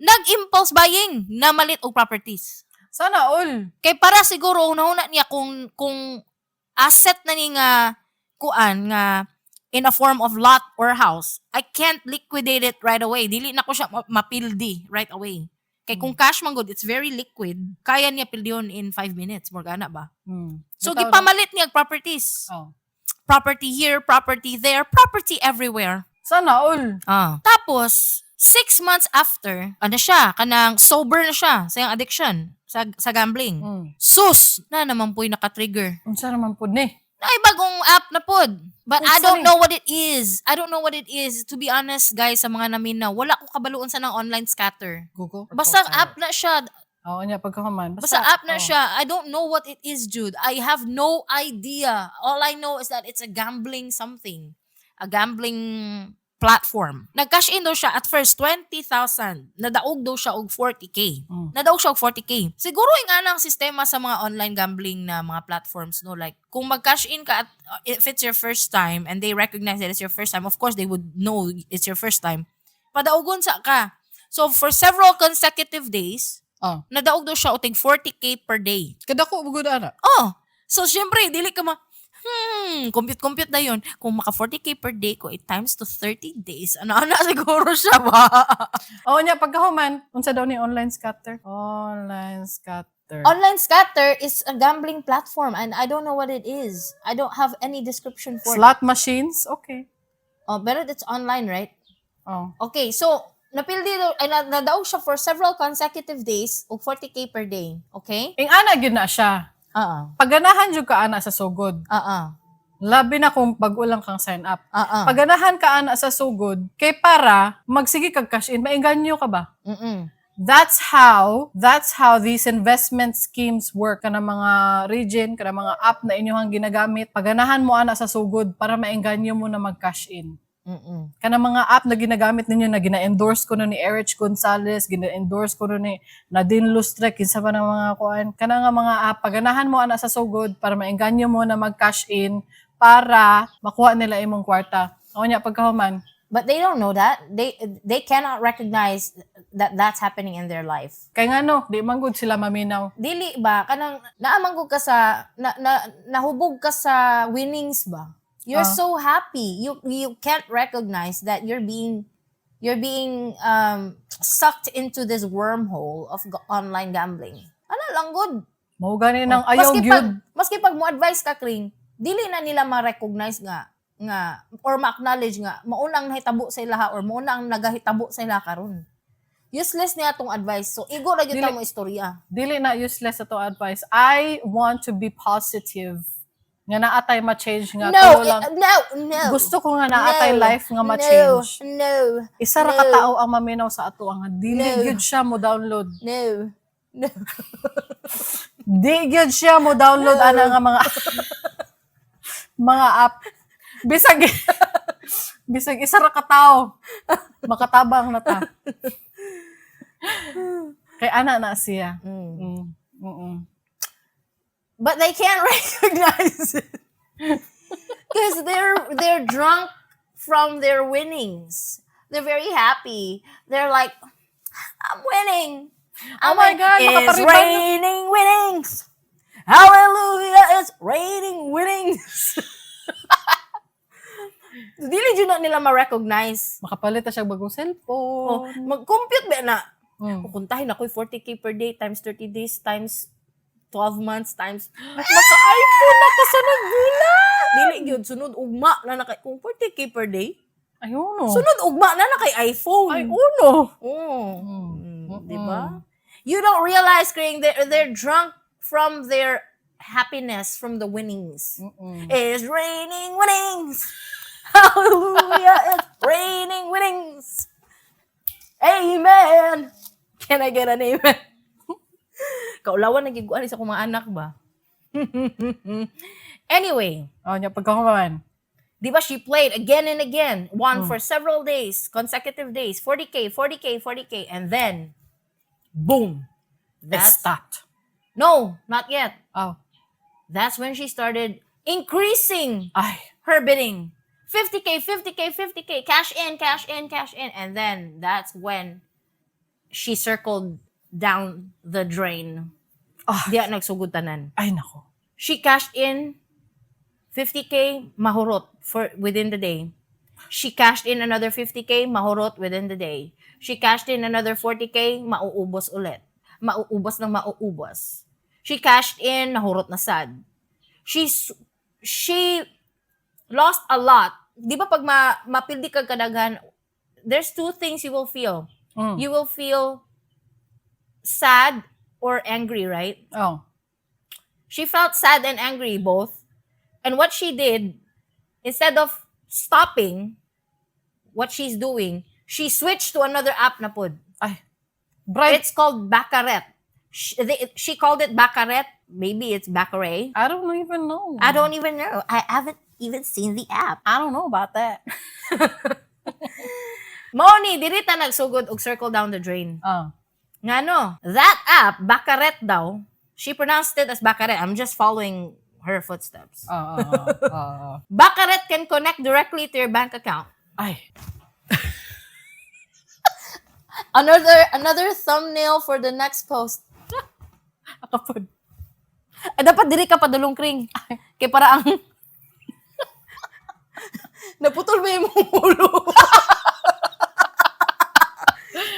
Nag-impulse buying na malit og properties. Sana all. Kay para siguro hunahuna niya kung asset na ni nga kuan nga in a form of lot or house, I can't liquidate it right away. Dili na ko siya mapildi right away. Kay kung cash man gud, it's very liquid. Kaya niya pildihon in 5 minutes, morgana ba? So Bitaw, no? gipamalit niya ang properties. Property here, property there, property everywhere. Sana all. Ah. Tapos, 6 months after, ano siya, kanang sober na siya sa iyang addiction, sa gambling. Sus! Na naman po'y naka-trigger. Unsa naman pud ni? Ay, bagong app na pod. But I Unsa don't ni? know what it is. I don't know what it is. To be honest, guys, sa mga naminaw, wala ko kabaluon sa ng online scatter. Google. Basta app na siya. Oo niya, pagkahuman. Basta app na Oh. siya. I don't know what it is, Jude. I have no idea. All I know is that it's a gambling something. A gambling platform. Nag-cash in daw siya at first 20,000. Nadaog daw siya og 40K. Nadaog siya og 40K. Siguro yung anang sistema sa mga online gambling na mga platforms, no, like kung mag-cash in ka at if it's your first time and they recognize that it's your first time, of course they would know it's your first time. Padaugon sa ka. So for several consecutive days, nadaog daw siya og tig 40K per day. Kadako gud ana. Oh, so syempre dili ka ma compute compute na yun. Kung maka 40K per day ko, it times to 30 days. Ano ana siguro siya ba? Oo niya, pagkahuman, unsa daw ni online scatter? Online scatter. Online scatter is a gambling platform and I don't know what it is. I don't have any description for it. Slot machines? Okay. Oh, pero it's online, right? Oh. Okay, so napildi daw ay nadaog siya for several consecutive days og 40K per day. Okay? Ing ana gyud na siya. Oo. Paganahan jud ka ana sa sugod. Oo. Labi na kung bag-o lang kang sign up. Oo. Paganahan ka ana sa sugod kay para magsige kag cash in, mainganyo ka ba? That's how these investment schemes work, kana mga region, kana mga app na inyong ginagamit. Paganahan mo ana sa sugod para maengganyo mo na mag-cash in. Kana mga app na ginagamit ninyo na gina-endorse ko no ni Erich Gonzalez, gina-endorse ko no ni Nadine Lustre, kinsa pa ng mga kuan. Kana nga mga app, paganahan mo ana sa sugod para maengganyo mo na mag-cash in para makuha nila imong kwarta. O nya, pagkahuman, But they don't know that. They cannot recognize that that's happening in their life. Kay ngano, di man gud sila maminaw. Dili ba kanang naamang ka sa na, na nahubog ka sa winnings ba? You're so happy. You can't recognize that you're being sucked into this wormhole of online gambling. Ano lang good. Mao gani nang ayaw Maski gyud. pag maski pag mo advise ka, Kring, dili na nila ma-recognize nga or ma-acknowledge nga maunang nahitabo sa ilaha or maunang nagahitabo sa ilaha karon. Useless niya atong advice. So igo ra gyud ta mo istorya. Dili na useless ato advice. I want to be positive. Nga naa tay ma-change nga No, tulo lang. no, no. Gusto ko nga naa tay No, life nga ma-change. No, Isa ra ka no. tao ang maminaw sa ato ang dili No. gyud siya mo download. No. No. Di gyud siya mo download No. ana nga mga app. Bisag isa ra ka tao makatabang na ta. Kay ana na siya. But they can't recognize it. Because they're drunk from their winnings. They're very happy. They're like, "I'm winning. Oh my God, It's makapariban na. raining winnings. Hallelujah, it's raining winnings." Dili jud na nila ma-recognize. Makapalit na siya bagong Oh, cellphone. mag-compute ba na? Mm. Kuntahin ako'y 40K per day times 30 days times 12 months times Maka-iPhone na ka sunod bulan. Dili gyud, sunod ugma na na kay kung 40K per day. Ay, uno. Sunod ugma na na kay iPhone. Ay, uno. Oh. Di ba? You don't realize, Kring, they're drunk from their happiness from the winnings. It's raining winnings. Hallelujah, it's raining winnings. Amen. Can I get an amen? Kaulawan nagiguan sa akong mga anak ba? Anyway, Oh, nya pagkahuman. Di ba she played again and again, won for several days, consecutive days, 40K, 40K, 40K, and then, boom. It stopped. No, not yet. Oh. That's when she started increasing Ay. Her bidding. 50K, 50K, 50K, cash in, cash in, cash in. And then that's when she circled down the drain. Ah. Diya nagsugod tanan. Ay, nako. She cashed in 50K, mahurot for within the day. She cashed in another 50K, mahurot within the day. She cashed in another 40K, mauubos ulit. Mauubos ng mauubos. She cashed in, nahurot na sad. She lost a lot. Di ba pag mapildi ka kadaghan, there's two things you will feel. You will feel sad or angry, right? Oh. She felt sad and angry both. And what she did, instead of stopping what she's doing, she switched to another app na pod. Ay. Bright. It's called Baccarat. She called it Baccarat. Maybe it's Baccarat. I don't even know. I don't even know. I haven't even seen the app. I don't know about that. Mao ni diri ta nagsugod og circle down the drain. Ngano, that app, Baccarat daw, she pronounced it as Baccarat. I'm just following her footsteps. Baccarat can connect directly to your bank account. Ay. Another thumbnail for the next post. Ako pod. Ay, dapat diri ka padulong, Kring. Kay para ang naputol ba yung ulo?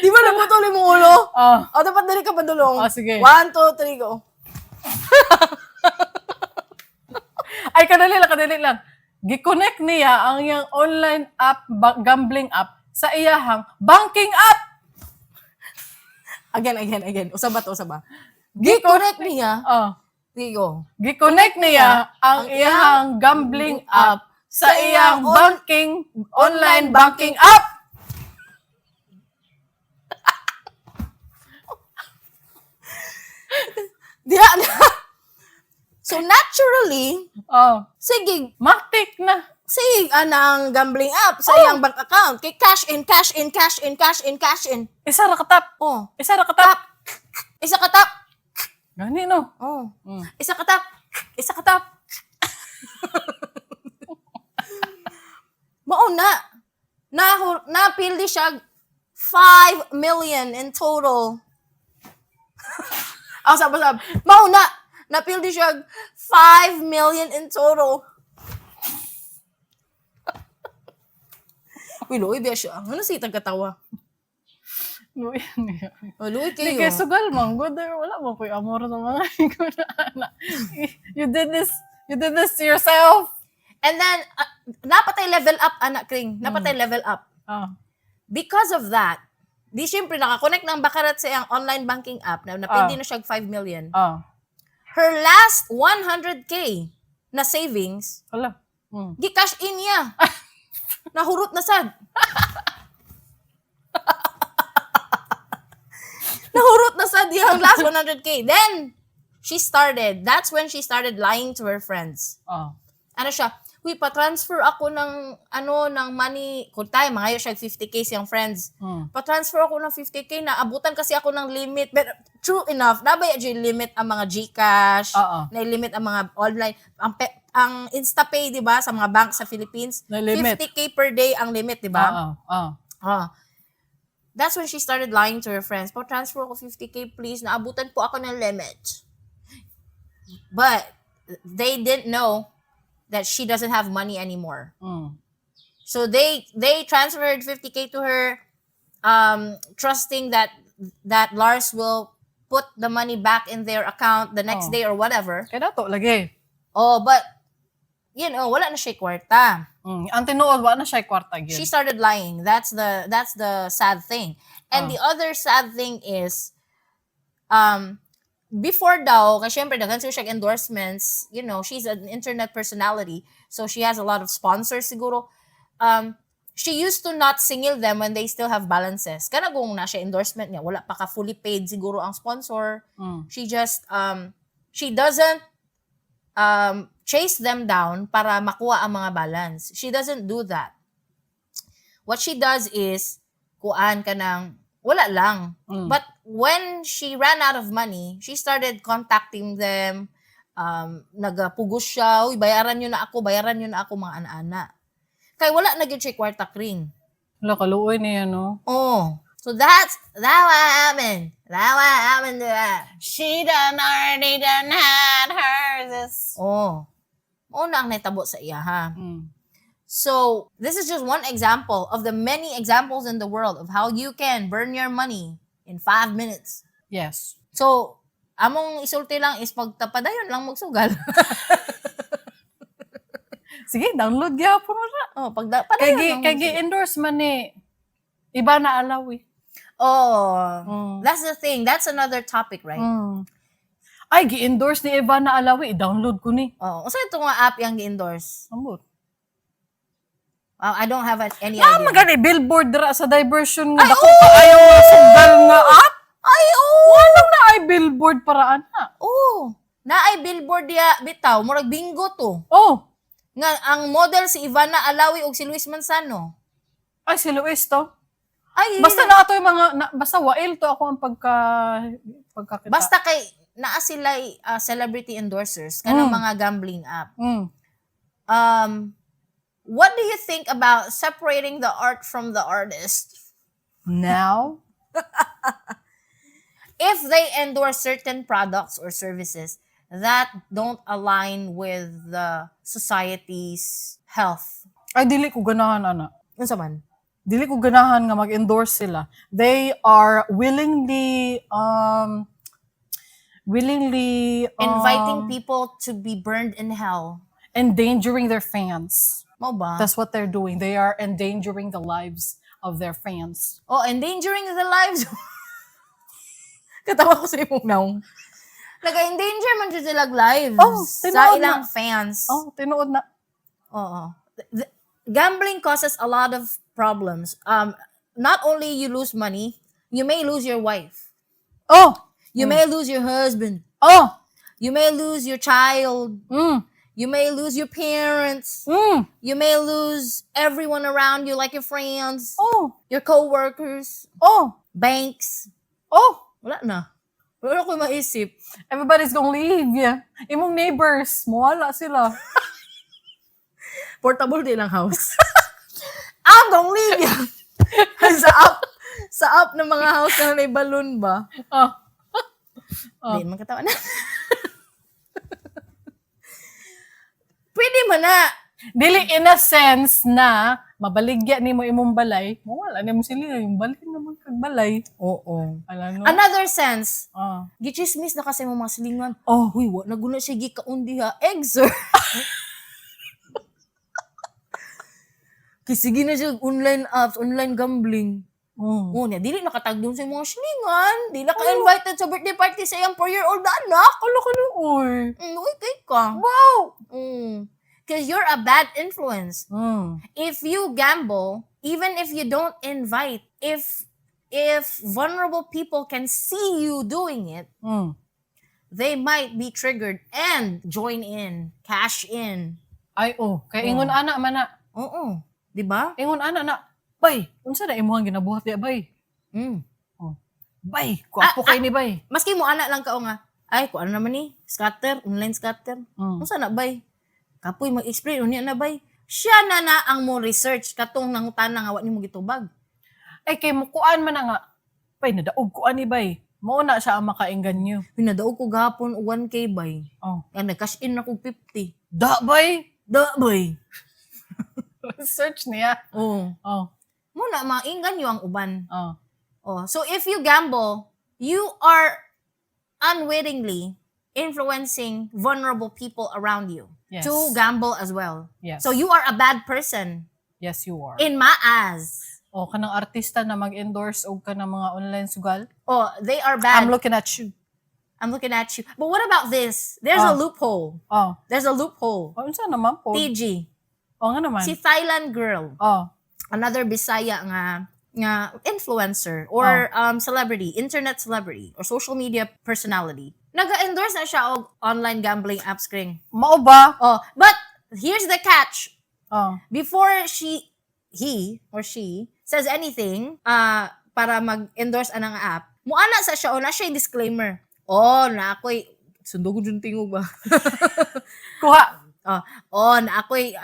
Di ba naputol yung ulo? Ah. O, dapat diri ka padulong. Oh, sige. One, two, three, go. Ay, kadali lang, kadali lang. Gi-connect niya ang iyang online app, gambling app, sa iyahang banking app! Again, again, again. Usaba to, usaba. Gi-connect niya. Oh. Sige, go. Gi-connect niya ang iyahang gambling app sa iyang banking, online banking app! Diha na. So, naturally, Oh. sige, Matik na. sige, ana ang gambling app sa iyang bank account. Kay cash in, cash in, cash in, cash in, cash in. Isa ra katap. Oh. Isa ra katap. Isa ka tap. Gani no. Oh. Isa ka tap. Isa ka tap. Mao na. Na napildi siya 5 million in total. Ako sab sab. Mao na. Napildi siya 5 million in total. Uy, luoy biya siya. Ano siya tagkatawa? Luoy niya. Oh, luoy Di kayo. kay sugal man good eh. Wala mo ko'y amor sa mga na ana. You did this to yourself. And then, napatay level up, anak Kring. Napatay level up. Because of that, di syempre nakakonect ng Baccarat sa iyang online banking app na napindi na siya 5 million. Her last 100K na savings, Wala. Gi-cash in niya. Nahurot na sad. Nahurot na sad yung last 100K. Then, she started. That's when she started lying to her friends. Ano siya, "Uy, pa-transfer ako ng, ano, ng money." Kung tayo, mangayo siya 50K siyang friends. "Pa-transfer ako ng 50K, naabutan kasi ako ng limit." But true enough, nabaya yung limit ang mga GCash, na limit ang mga online, ang InstaPay, di ba, sa mga bank sa Philippines, Na limit. 50K per day ang limit, di ba? Oo. Oo. That's when she started lying to her friends. "Pa-transfer ako 50K, please. Naabutan po ako ng limit." But they didn't know that she doesn't have money anymore. So they transferred 50K to her, trusting that Lars will put the money back in their account the next day or whatever. Kaya dato lagi. Oh, but wala na siya kwarta. Ang tinuod wala na siya kwarta gyud. She started lying. That's the sad thing. And the other sad thing is before daw, kasi syempre daghan siya endorsements, she's an internet personality, so she has a lot of sponsors siguro. She used to not singil them when they still have balances. Kana kung na siya endorsement niya, wala pa ka fully paid siguro ang sponsor. She doesn't chase them down para makuha ang mga balance. She doesn't do that. What she does is, kuan ka ng, wala lang. But when she ran out of money, she started contacting them, nagapugos siya, "Uy, bayaran nyo na ako, bayaran nyo na ako," mga ana-ana. Kay wala na gyud siya kwarta, Kring. Wala, kaluoy niya, no? Oh. So that's that what happened. That what happened to her. She done already done had hers. Oh. Mao na ang nahitabo sa iya, ha. So, this is just one example of the many examples in the world of how you can burn your money in 5 minutes. So, among isulti lang is pagtapadayon lang magsugal. Sige, download gyapon mo na. Oh, Kay padayon gi, lang kay magsugal. gi-endorse man ni Ivana Alawi. Oh, that's the thing. That's another topic, right? Mm. Ay, gi-endorse ni Ivana Alawi. I-download ko ni. Oh, unsa ito nga app yang gi-endorse? Ambot. I don't have any Ah, idea. magani billboard dira sa diversion nga dako kaayo nga sugal nga app. Ay, oo! Anong naay billboard para ana? Oh, naay billboard diya bitaw, murag bingo to. Oh, Nga ang model si Ivana Alawi ug si Luis Manzano. Ay, si Luis to. Ay, Basta na ato yung mga, na, basta wail to ako ang pagkakita. Basta kay naa sila celebrity endorsers kanang mga gambling app. What do you think about separating the art from the artist? Now? If they endorse certain products or services that don't align with the society's health. Ay, dili ko ganahan, ana. Unsa man? Dili ko ganahan nga mag-endorse sila. They are willingly Inviting people to be burned in hell. Endangering their fans. Mao ba? That's what they're doing. They are endangering the lives of their fans. Oh, endangering the lives. Katawa ko sa imong naong. Nag-endanger man jud sila lives Oh, sa tinuod ilang na. Fans. Oh, tinuod na. Oo. Gambling causes a lot of problems. Not only you lose money, you may lose your wife. Oh! You may lose your husband. Oh! You may lose your child. You may lose your parents. You may lose everyone around you, like your friends, your coworkers, banks. Oh! Wala na. Wala ko maisip. Everybody's gonna leave. Yeah. Imong neighbors, mawala sila. Portable di lang house. I'm gonna leave you. Sa up ng mga house na may balloon ba? Oh. Oh. Di man katawa na. Pwede man na. Dili in a sense na mabaligya nimo imong balay, mawala nimo sila yung balay naman kag balay. Oo. Ala no. Another sense, gichismis na kasi mo mga silingan. Oh, "Huy, wa naguna siya gikaon diha. Egg, sir." Kasi sige na siya online apps, online gambling. Oh, niya, dili nakatagdon sa mga silingan. Dili ka invited sa birthday party sa iyang 4-year-old na anak. Ala ka no, oy. Uy, kay ka. Wow. 'Cause you're a bad influence. If you gamble, even if you don't invite, if vulnerable people can see you doing it, they might be triggered and join in, cash in. Ay oh, kay ingon ana man na. Oo. 'Di ba? Ingon ana na. "Bay, unsa na imong ginabuhat diya, bay?" "Bay, gwapo kay ni, bay." Maski mo ana lang kao nga, "Ay, kuan naman ni, scatter, online scatter." "Unsa na, bay?" Kapoy mag-explain unya na, bay. Siya na na ang mo research katong nangutana nga wa nimo gitubag. Ay kay mukuan man na nga. "Bay, nadaog ko ani, bay." Mao na siya ang makainganyo. "Pinadaog ko gahapon og 1K, bay." Oh. Ang nag-cash in ako 50. Da, bay. Da, bay. Research niya. Oo. Oh. Mo na mainggan ang uban. Oh. Oh, so if you gamble, you are unwittingly influencing vulnerable people around you to gamble as well. So you are a bad person Yes, you are. in my eyes. Oh, kanang artista na mag-endorse og kanang mga online sugal. Oh, they are bad. I'm looking at you. I'm looking at you. But what about this? There's a loophole. Oh. There's a loophole. Oh, unsa naman po? TG. Oh, nga naman. Si Thailand girl. Oh. Another Bisaya nga influencer or celebrity, internet celebrity or social media personality. Naga-endorse na siya og online gambling apps kring. Mao ba? Oh, but here's the catch. Oh. Before she he or she says anything para mag-endorse anang app, muana sa siya o na siya disclaimer. "Oh, na ako'y sundo ko dyan tingog ba?" Kuha. "Oh, na ako'y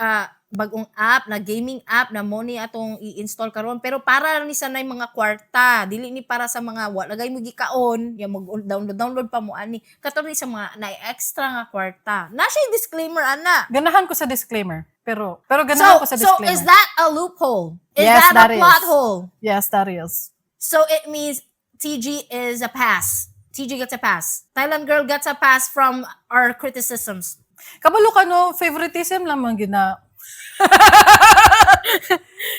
bagong app na gaming app na mo ni atong i-install karon, pero para ni sa nay mga kwarta, dili ni para sa mga wa lagay mo gikaon ya mag download download pa mo ani, kato ni sa mga na extra nga kwarta." Na siya disclaimer ana. Ganahan ko sa disclaimer. Pero ganahan So, ko sa so disclaimer. is that a loophole? Is Yes, that, that a is. plot hole? Yes, that is. So it means TG is a pass. TG gets a pass. Thailand girl gets a pass from our criticisms. Kabalo ka no, favoritism lamang gina.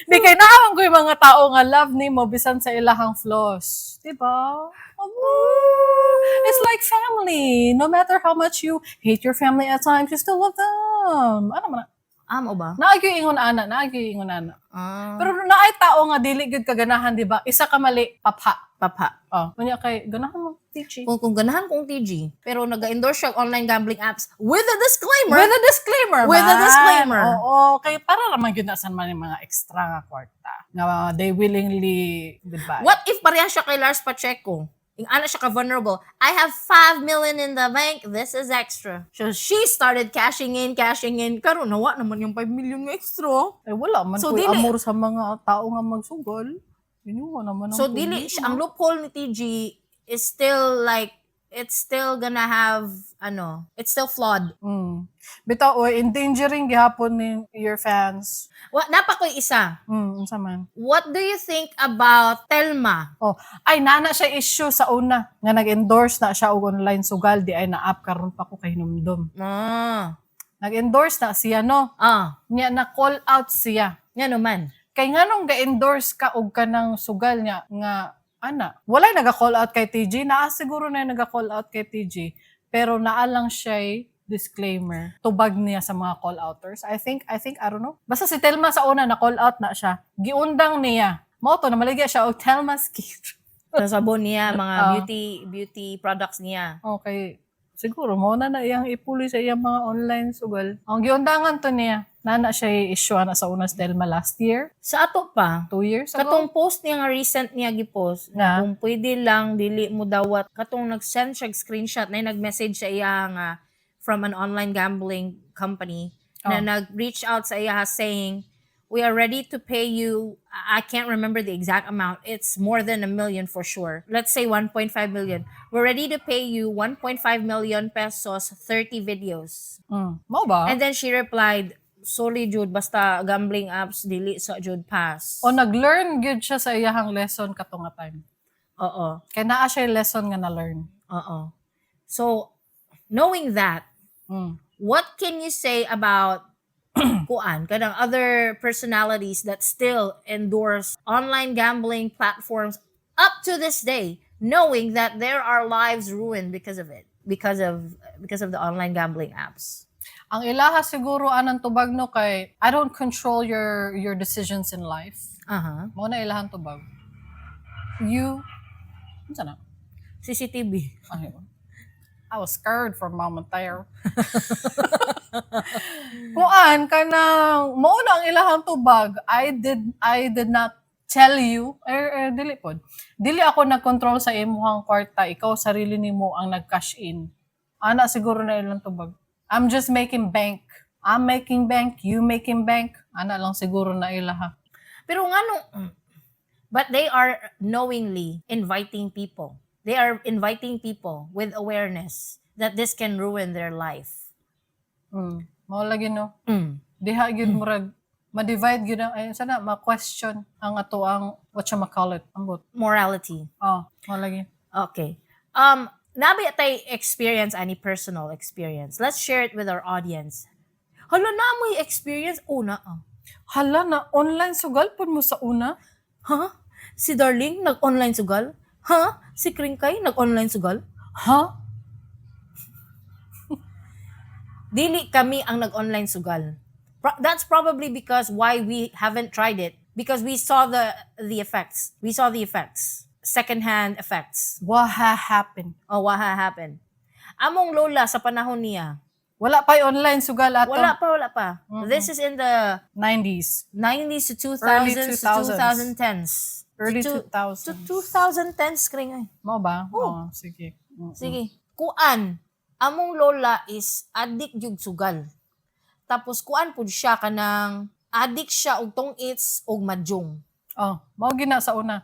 Di kay naawang ko yung mga tao nga love nimo bisan sa ilahang flaws. Diba? Oh, it's like family. No matter how much you hate your family at times, you still love them. Ano man na? Ah, mao ba? Naa gyud ingon ana, naa gyud ingon ana. Ah. Pero naay tao nga dili gyud kaganahan, di ba? Isa ka mali, papha. Papha. Oh, unya kay ganahan mo TG. Kung ganahan kong TG, pero nag-endorse siya og online gambling apps with a disclaimer. With a disclaimer, With a man. Disclaimer. Oo, kay para naman gyud na san man yung mga extra nga kwarta nga they willingly goodbye. What if pareha siya kay Lars Pacheco? Yung ana siya ka vulnerable. "I have 5 million in the bank. This is extra." So she started cashing in, cashing in. Karon nawa naman yung 5 million nga extra. Eh, wala man So, ko'y dili amor sa mga tao nga magsugal. Inuwa naman ang So dili siya, ang loophole ni TG is still like, it's still gonna have ano, it's still flawed. Bitaw oy, endangering gihapon ni your fans. Wa napa ko'y isa. Unsa man? What do you think about Telma? Oh, ay nana siya issue sa una nga nag-endorse na siya og online sugal di ay na-up karon pa ko kay hinumdum. Nag-endorse na siya, no. Nya na call out siya. Nga naman. Kay nganong ga-endorse ka og kanang sugal niya nga ana. Walay naga-call out kay TG, naa siguro na yung naga-call out kay TG, pero naa lang siya'y disclaimer. Tubag niya sa mga call outers. I think, I don't know. Basta si Telma sa una na call out na siya. Giundang niya. Mao to namaligya siya og Telma Skin. Sa sabon niya, mga beauty beauty products niya. Okay. Siguro mo na na iyang ipuli sa iyang mga online sugal. Ang giundangan to niya. Nana siya issue ana sa una sa Telma last year, Sa ato pa, 2 years ago. katong post niya nga recent niya gipost, Na? Kung pwede lang dili mo dawat katong nag-send siya og screenshot na nag-message sa iya nga from an online gambling company na nag-reach out sa iya saying, "We are ready to pay you." I can't remember the exact amount. It's more than a million for sure. Let's say 1.5 million. "We're ready to pay you 1.5 million pesos, 30 videos." Mao ba? And then she replied, "Sorry jud, basta gambling apps dili sa jud, pass." O nag-learn gyud siya sa iyahang lesson kato nga time. Kay naa siya lesson nga na-learn. Oo. So, knowing that, what can you say about kuan kanang other personalities that still endorse online gambling platforms up to this day, knowing that there are lives ruined because of it, because of the online gambling apps? Ang ilaha siguro anang tubag, no, kay I don't control your decisions in life. Mao na ilahang tubag. You unsa na? CCTV. Ay, I was scared for a moment there. Kuan kanang mao na ang ilahang tubag. I did not tell you er, dili pod. Dili ako nag-control sa imuhang kwarta, ikaw sarili nimo ang nag-cash in. Ana siguro na ilang tubag. I'm just making bank. I'm making bank, you making bank. Ana lang siguro na ilaha. Pero ngano, but they are knowingly inviting people. They are inviting people with awareness that this can ruin their life. Mao lagi, no. Diha gyud murag ma-divide gyud ang ay sana ma-question ang ato ang what you call it, ambot. Morality. Oh, mao lagi. Okay. Naa ba tay experience, any personal experience? Let's share it with our audience. Hala, naa mo'y experience? Una, ah. Hala, na online sugal pud mo sa una? Huh? Si Darling nag-online sugal? Huh? Si Kringkay nag-online sugal? Ha? Dili kami ang nag-online sugal. That's probably because why we haven't tried it, because we saw the effects. We saw the effects. Second-hand effects. What ha happened? Oh, what ha happened? Among lola sa panahon niya, Wala pa online sugal ato. Wala pa, wala pa. This is in the 90s. 90s to 2000s Early to 2000s. 2010s. Early To 2000s. 2010s, kring ay. Mao ba? Oh. Oh, sige. Sige. Kuan, among lola is addict jud sugal. Tapos kuan pud siya, kanang addict siya og tong-its og mahjong. Oh, mao gina sa una.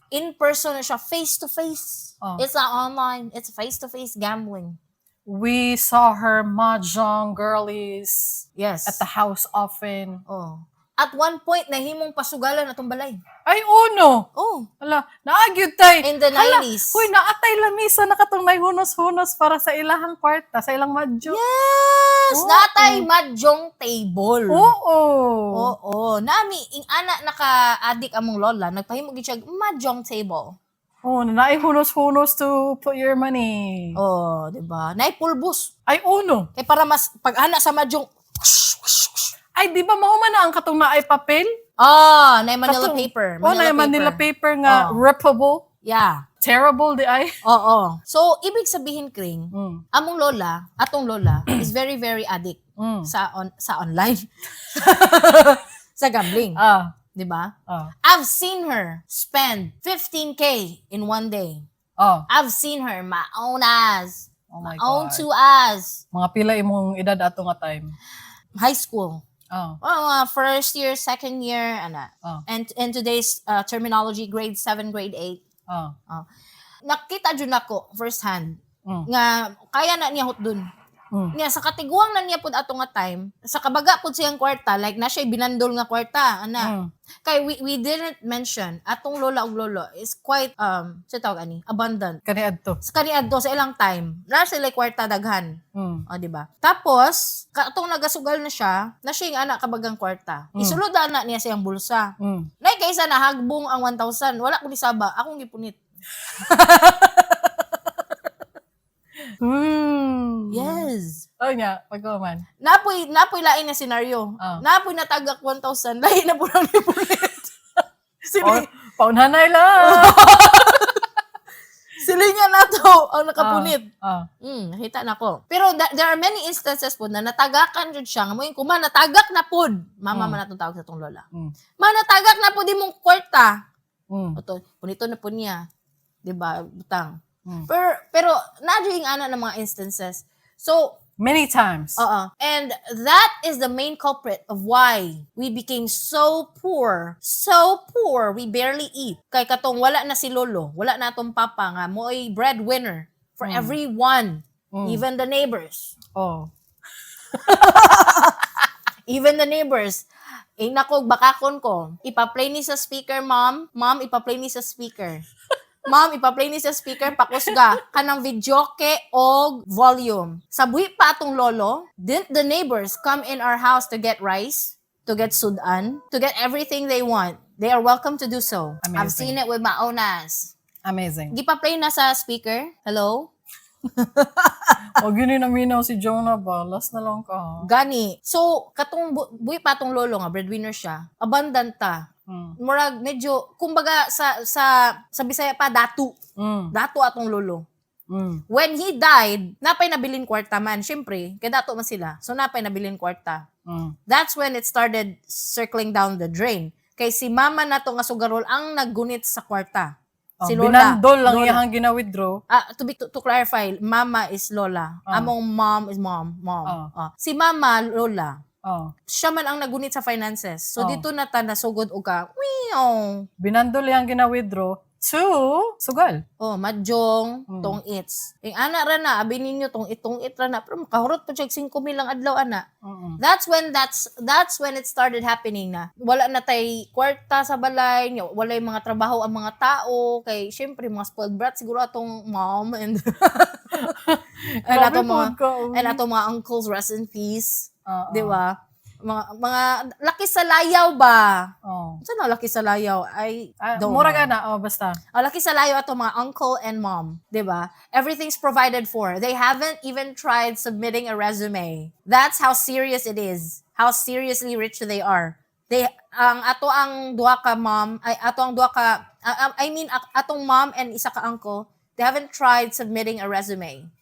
In person na siya, face to face. Oh. It's not online, it's face to face gambling. We saw her mahjong girlies at the house often. Oh. At one point nahimong pasugalan atong balay. Ay, uno! Oh, Hala, naa gyud tay. in the Hala, 90s. huy, naatay lamisa na katong may hunos-hunos para sa ilahang kwarta, sa ilang mahjong. Yes, Oo. Naa tay mahjong table. Oo. Oo, nami ing ana naka-addict among lola, nagpahimo gid siya og mahjong table. Oh, naay hunos-hunos to put your money. Oh, di ba? Naay pulbos. Ay, uno. Kay para mas pag ana sa mahjong. Ay, di ba mao man na ang katong naay papel? Oh, na Manila paper. Oh, na Manila paper nga rippable. Terrible diay. Oo. So, ibig sabihin, Kring, among lola, atong lola, is very, very addict sa online, sa gambling. 'Di ba? Ah. I've seen her spend 15K in one day. I've seen her, my own eyes. Oh my My own God. two eyes. Mga pila imong edad ato nga time? High school. Oh, mga first year, second year, ana. And in today's terminology, grade 7, grade 8. Nakita jud nako first hand nga kaya na niya hutdon. Niya sa katiguang na niya pud ato nga time, sa kabaga pud siyang kwarta, like na siya binandol nga kwarta, ana. Kay we didn't mention atong lola ug lolo is quite sa tawag ani, abundant. Kaniadto. Sa kaniadto sa ilang time, na sila kwarta daghan. O, di ba? Tapos, katong nagasugal na siya, na siya yung anak kabagang kwarta. Isulod na niya sa iyang bulsa. Nay kaysa nahagbong ang 1,000, wala ko ni saba, akong gipunit. Yes. Oh nya, pagkuman. Napoy lain na scenario. Napoy natagak 1,000, lain na po lang gipunit. Sili, Oh, paunhanay lang. Sili nga na to ang nakapunit. Nakita na ko. Pero there are many instances po na natagakan jud siya. Nga mo yung kuma, natagak na pod. Mama man natong tawag sa tong lola. Ma, natagak na pod imong kwarta. Oto, punito na po niya. 'Di ba? Butang. Pero naa yung ana ng mga instances. So, Many times. Oo. And that is the main culprit of why we became so poor. So poor, we barely eat. Kay katong wala na si lolo, wala na atong papa nga mo'y breadwinner for everyone, even the neighbors. Even the neighbors. Eh, nako, bakakon ko. Ipa-play ni sa speaker, Mom. Mom, ipa-play ni sa speaker. Mom, ipa-play ni sa speaker, pakusga. Kanang videoke og volume. Sa buhi pa atong lolo, didn't the neighbors come in our house to get rice, to get sudan, to get everything they want? They are welcome to do so. I've Amazing. seen it with my own eyes. Amazing. Gipa-play na sa speaker. Hello? Wag yun yung naminaw si Jonah ba? Last na lang ka. Gani. So, katong buhi pa atong lolo nga, breadwinner siya, abundant ta. Murag medyo, kumbaga sa Bisaya pa, datu. Datu atong lolo. When he died, napay nabilin kwarta man. Syempre, kay dato man sila. So napay nabilin kwarta. That's when it started circling down the drain. Kay si mama na to nga sugarol ang naggunit sa kwarta. Oh, Si Lola. binandol lang Lola. iyang gina-withdraw. Ah, to clarify, mama is lola. Among mom is mom, mom. Ah. Si mama, lola. Siya man ang nagunit sa finances. So dito na ta nasugod og ka, wiong. Binandol iyang gina-withdraw to sugal. Oh, mahjong, tong its. Yung ana ra na, abi ninyo tong itong it ra na, pero makahurot po siya 5 mil ang adlaw ana. That's when it started happening na. Wala na tay kwarta sa balay, nya, walay mga trabaho ang mga tao kay syempre mga spoiled brat siguro atong mom and Grabe atong mga pod ka, uy. and atong mga uncles, rest in peace. Oo. Di ba? Mga laki sa layaw ba? Oo. Saan na laki sa layaw? I Ah, don't murag know. ana, oh, basta. Ah, laki sa layaw ato mga uncle and mom, 'di ba? Everything's provided for. They haven't even tried submitting a resume. That's how serious it is. How seriously rich they are. They ang ato ang duha ka mom, ay ato ang duha ka I mean atong mom and isa ka uncle, they haven't tried submitting a resume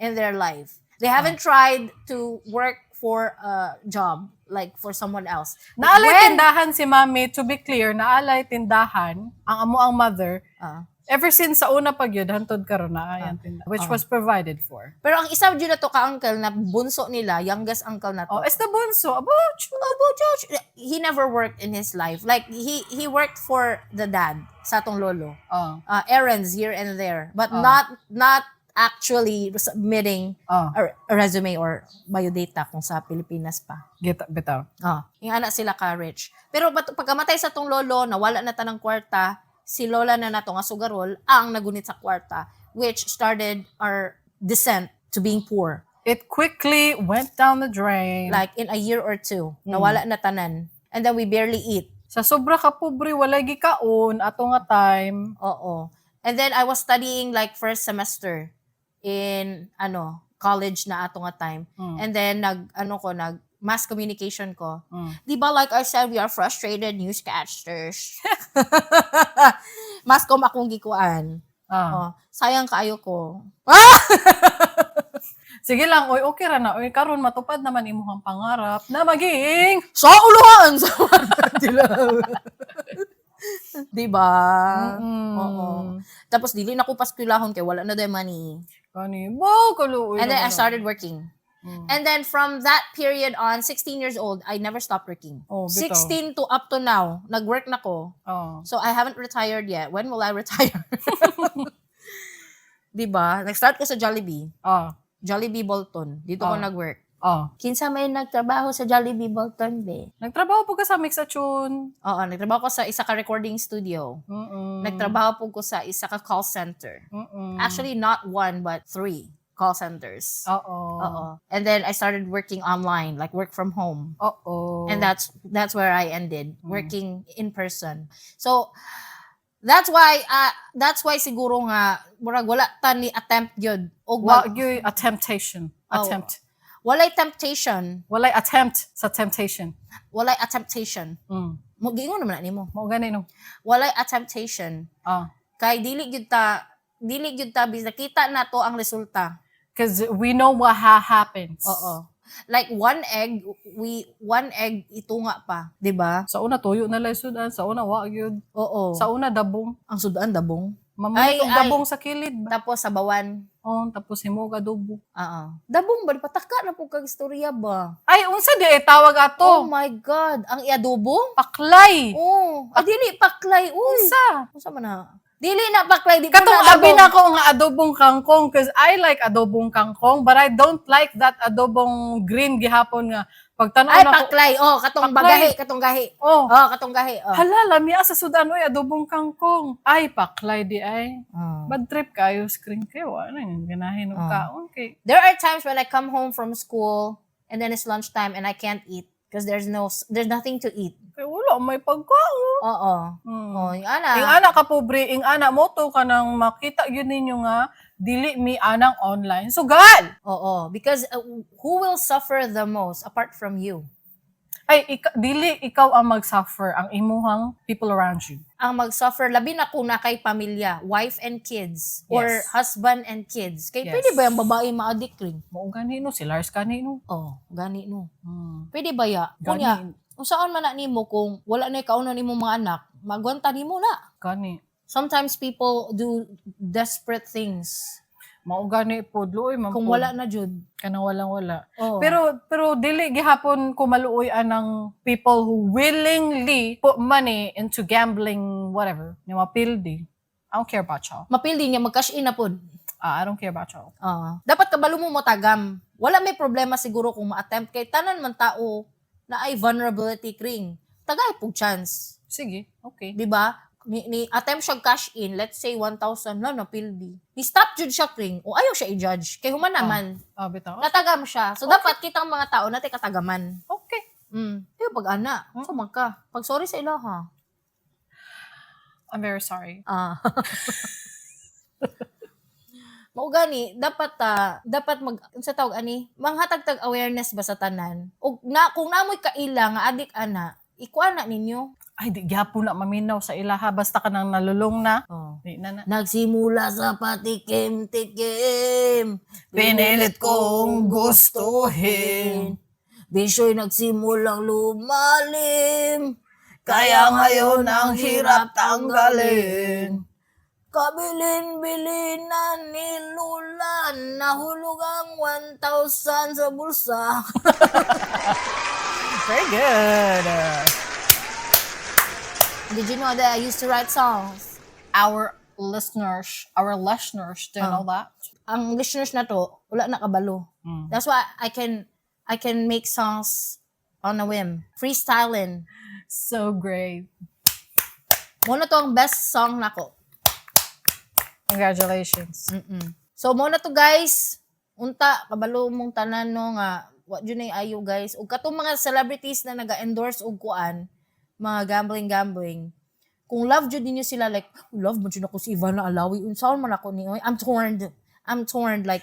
in their life. They haven't tried to work for a job, like for someone else. Naalay tindahan si mami, to be clear, naalay tindahan ang amo ang mother ever since sa una pag yun, hantod karon na ayan tindahan, which was provided for. Pero ang isa jud na to ka uncle na bunso nila, youngest uncle na to. Oh, is the bunso. Abo, Abo, Josh. He never worked in his life. Like he worked for the dad sa atong lolo. Errands here and there, but not actually submitting a resume or biodata kung sa Pilipinas pa. Gita, bitaw. Ah, yung anak sila ka rich. Pero pagkamatay sa tong lolo, nawala na tanang kwarta, si lola na nato nga sugarol ang nagunit sa kwarta, which started our descent to being poor. It quickly went down the drain. Like in a year or two, nawala na tanan. And then we barely eat. Sa sobra ka pobre, walay gikaon ato nga time. Oo. And then I was studying like first semester in ano, college na ato nga time. And then nag ano ko nag mass communication ko. Di ba, like I said, we are frustrated newscasters. Mass comm akong gikuan. Oh, sayang kaayo ko. Sige lang, oy, okay ra na. Oy, karon matupad naman imong pangarap na maging Sa uluhan! Sa dilaw. Di ba? Oo. Tapos dili na ko paskwilahon kay wala na day money. Kani, wow, kaluoy And then I naman. Started working. And then from that period on, 16 years old, I never stopped working. Oh, bitaw. 16 to up to now, nag-work na ko. So I haven't retired yet. When will I retire? 'Di ba? Nag-start ko sa Jollibee. Jollibee Bolton. Dito ko nag-work. Kinsa may nagtrabaho sa Jollibee Bolton, be? Nagtrabaho po ka sa Mixachun. Oo, nagtrabaho ko sa isa ka recording studio. Nagtrabaho po ko sa isa ka call center. Actually, not one, but three call centers. Oo. And then I started working online, like work from home. And that's where I ended, working in person. So that's why siguro nga murag wala ta ni attempt gyud og Wa gyud a temptation. Oh. Attempt. Walay temptation, Walay attempt sa temptation. Walay attemptation. Mo giingon naman na nimo. Mao gani, no. Walay attemptation. Kay dili gyud ta bis nakita na to ang resulta. 'Cause we know what happens. Oo. Like one egg, we one egg itunga pa, 'di ba? Sa una tuyo na lang sudan, sa una wa gyud. Sa una dabong. Ang sudan dabong. Mamulit Ay, og ay. Dabong sa kilid ba? Tapos sa bawan. Oh, tapos himog adobo. Oo. Dabong ba pataka na po kag istorya ba? Ay, unsa di ay tawag Oh ato? my God, ang iadobo? Paklay. Oh, ah, dili paklay uy. Unsa? Unsa man na? Dili na paklay, di ko Katong na abi adobong. na ko nga adobong kangkong 'cause I like adobong kangkong, but I don't like that adobong green gihapon nga pagtan-aw Ay, na ko. Paklay. Oh, katong Paklay. bagahi, katong gahi. Oh. Oh, katong gahi. Oh. Hala, lamia sa sudan oy, adobong kangkong. Ay, paklay di ay. Oh. Bad trip kayo screen kayo. Ano yung ganahin og kaon kay. There are times when I come home from school and then it's lunchtime and I can't eat because there's nothing to eat. Kay wala may pagkaon. Oo. Oh, yung ana. Ing ana ka pobre, ing ana mo to kanang makita gyud ninyo nga dili mi anang online sugal. Oo, because who will suffer the most apart from you? Ay, dili ikaw ang mag-suffer, ang imuhang people around you. Ang mag-suffer labi na kung na kay pamilya, wife and kids or husband and kids. Kay pwede ba yung babae ma-addict rin? Mao gani, no, si Lars gani, no. Oh, gani, no. Pwede ba ya? Gani. Kunya, unsaon man na nimo kung wala na kaunon nimong mga anak, magwanta nimo na. Gani. Sometimes people do desperate things. Mao gani pod, luoy man Kung pod. wala na jud. Kanang walang wala. Oh. Pero dili gihapon ko maluoy anang people who willingly put money into gambling whatever. Nga mapildi. I don't care about y'all. Mapildi niya mag-cash in na pod. Ah, I don't care about y'all. Ah. Dapat kabalo mo mo tagam. Wala may problema siguro kung ma-attempt kay tanan man tao na ay vulnerability kring. Tagay pug chance. Sige, okay. Di ba? Ni attempt siya cash in, let's say 1,000 na napildi. Ni stop jud siya kring o ayaw siya i-judge kay human naman. Ah, bitaw. Natagam siya. So dapat kitang mga tao natin katagaman. Okay. Pero pag ana, so man ka. Pag sorry sa ila ha. I'm very sorry. Ah. Mao gani dapat mag unsa tawag ani manghatag tag awareness ba sa tanan ug na kung namoy kaila nga adik ana, ikuan na ninyo. Ay, di gihapon na maminaw sa ilaha. Basta ka nang nalulong na. Oh. Di na na. Nagsimula sa patikim-tikim. Pinilit kong gustuhin. Bisyo'y nagsimulang lumalim. Kaya ngayon ang hirap tanggalin. Kabilin-bilin na nilulan, nahulog ang 1,000 sa bulsa. Very good. Did you know that I used to write songs? Our listeners didn't know that. Ang listeners na to, wala na kabalo. That's why I can make songs on a whim. Freestyling. So great. Mao na to ang best song nako. Congratulations. So mao na to, guys. Unta kabalo mong tanan, no, nga wa jud nay ayo, guys. Ug katong mga celebrities na naga-endorse og kuan, mga gambling gambling. Kung love jud ninyo sila, like love mo jud ako si Ivana Alawi, unsaon man ako ni oy. I'm torn. I'm torn, like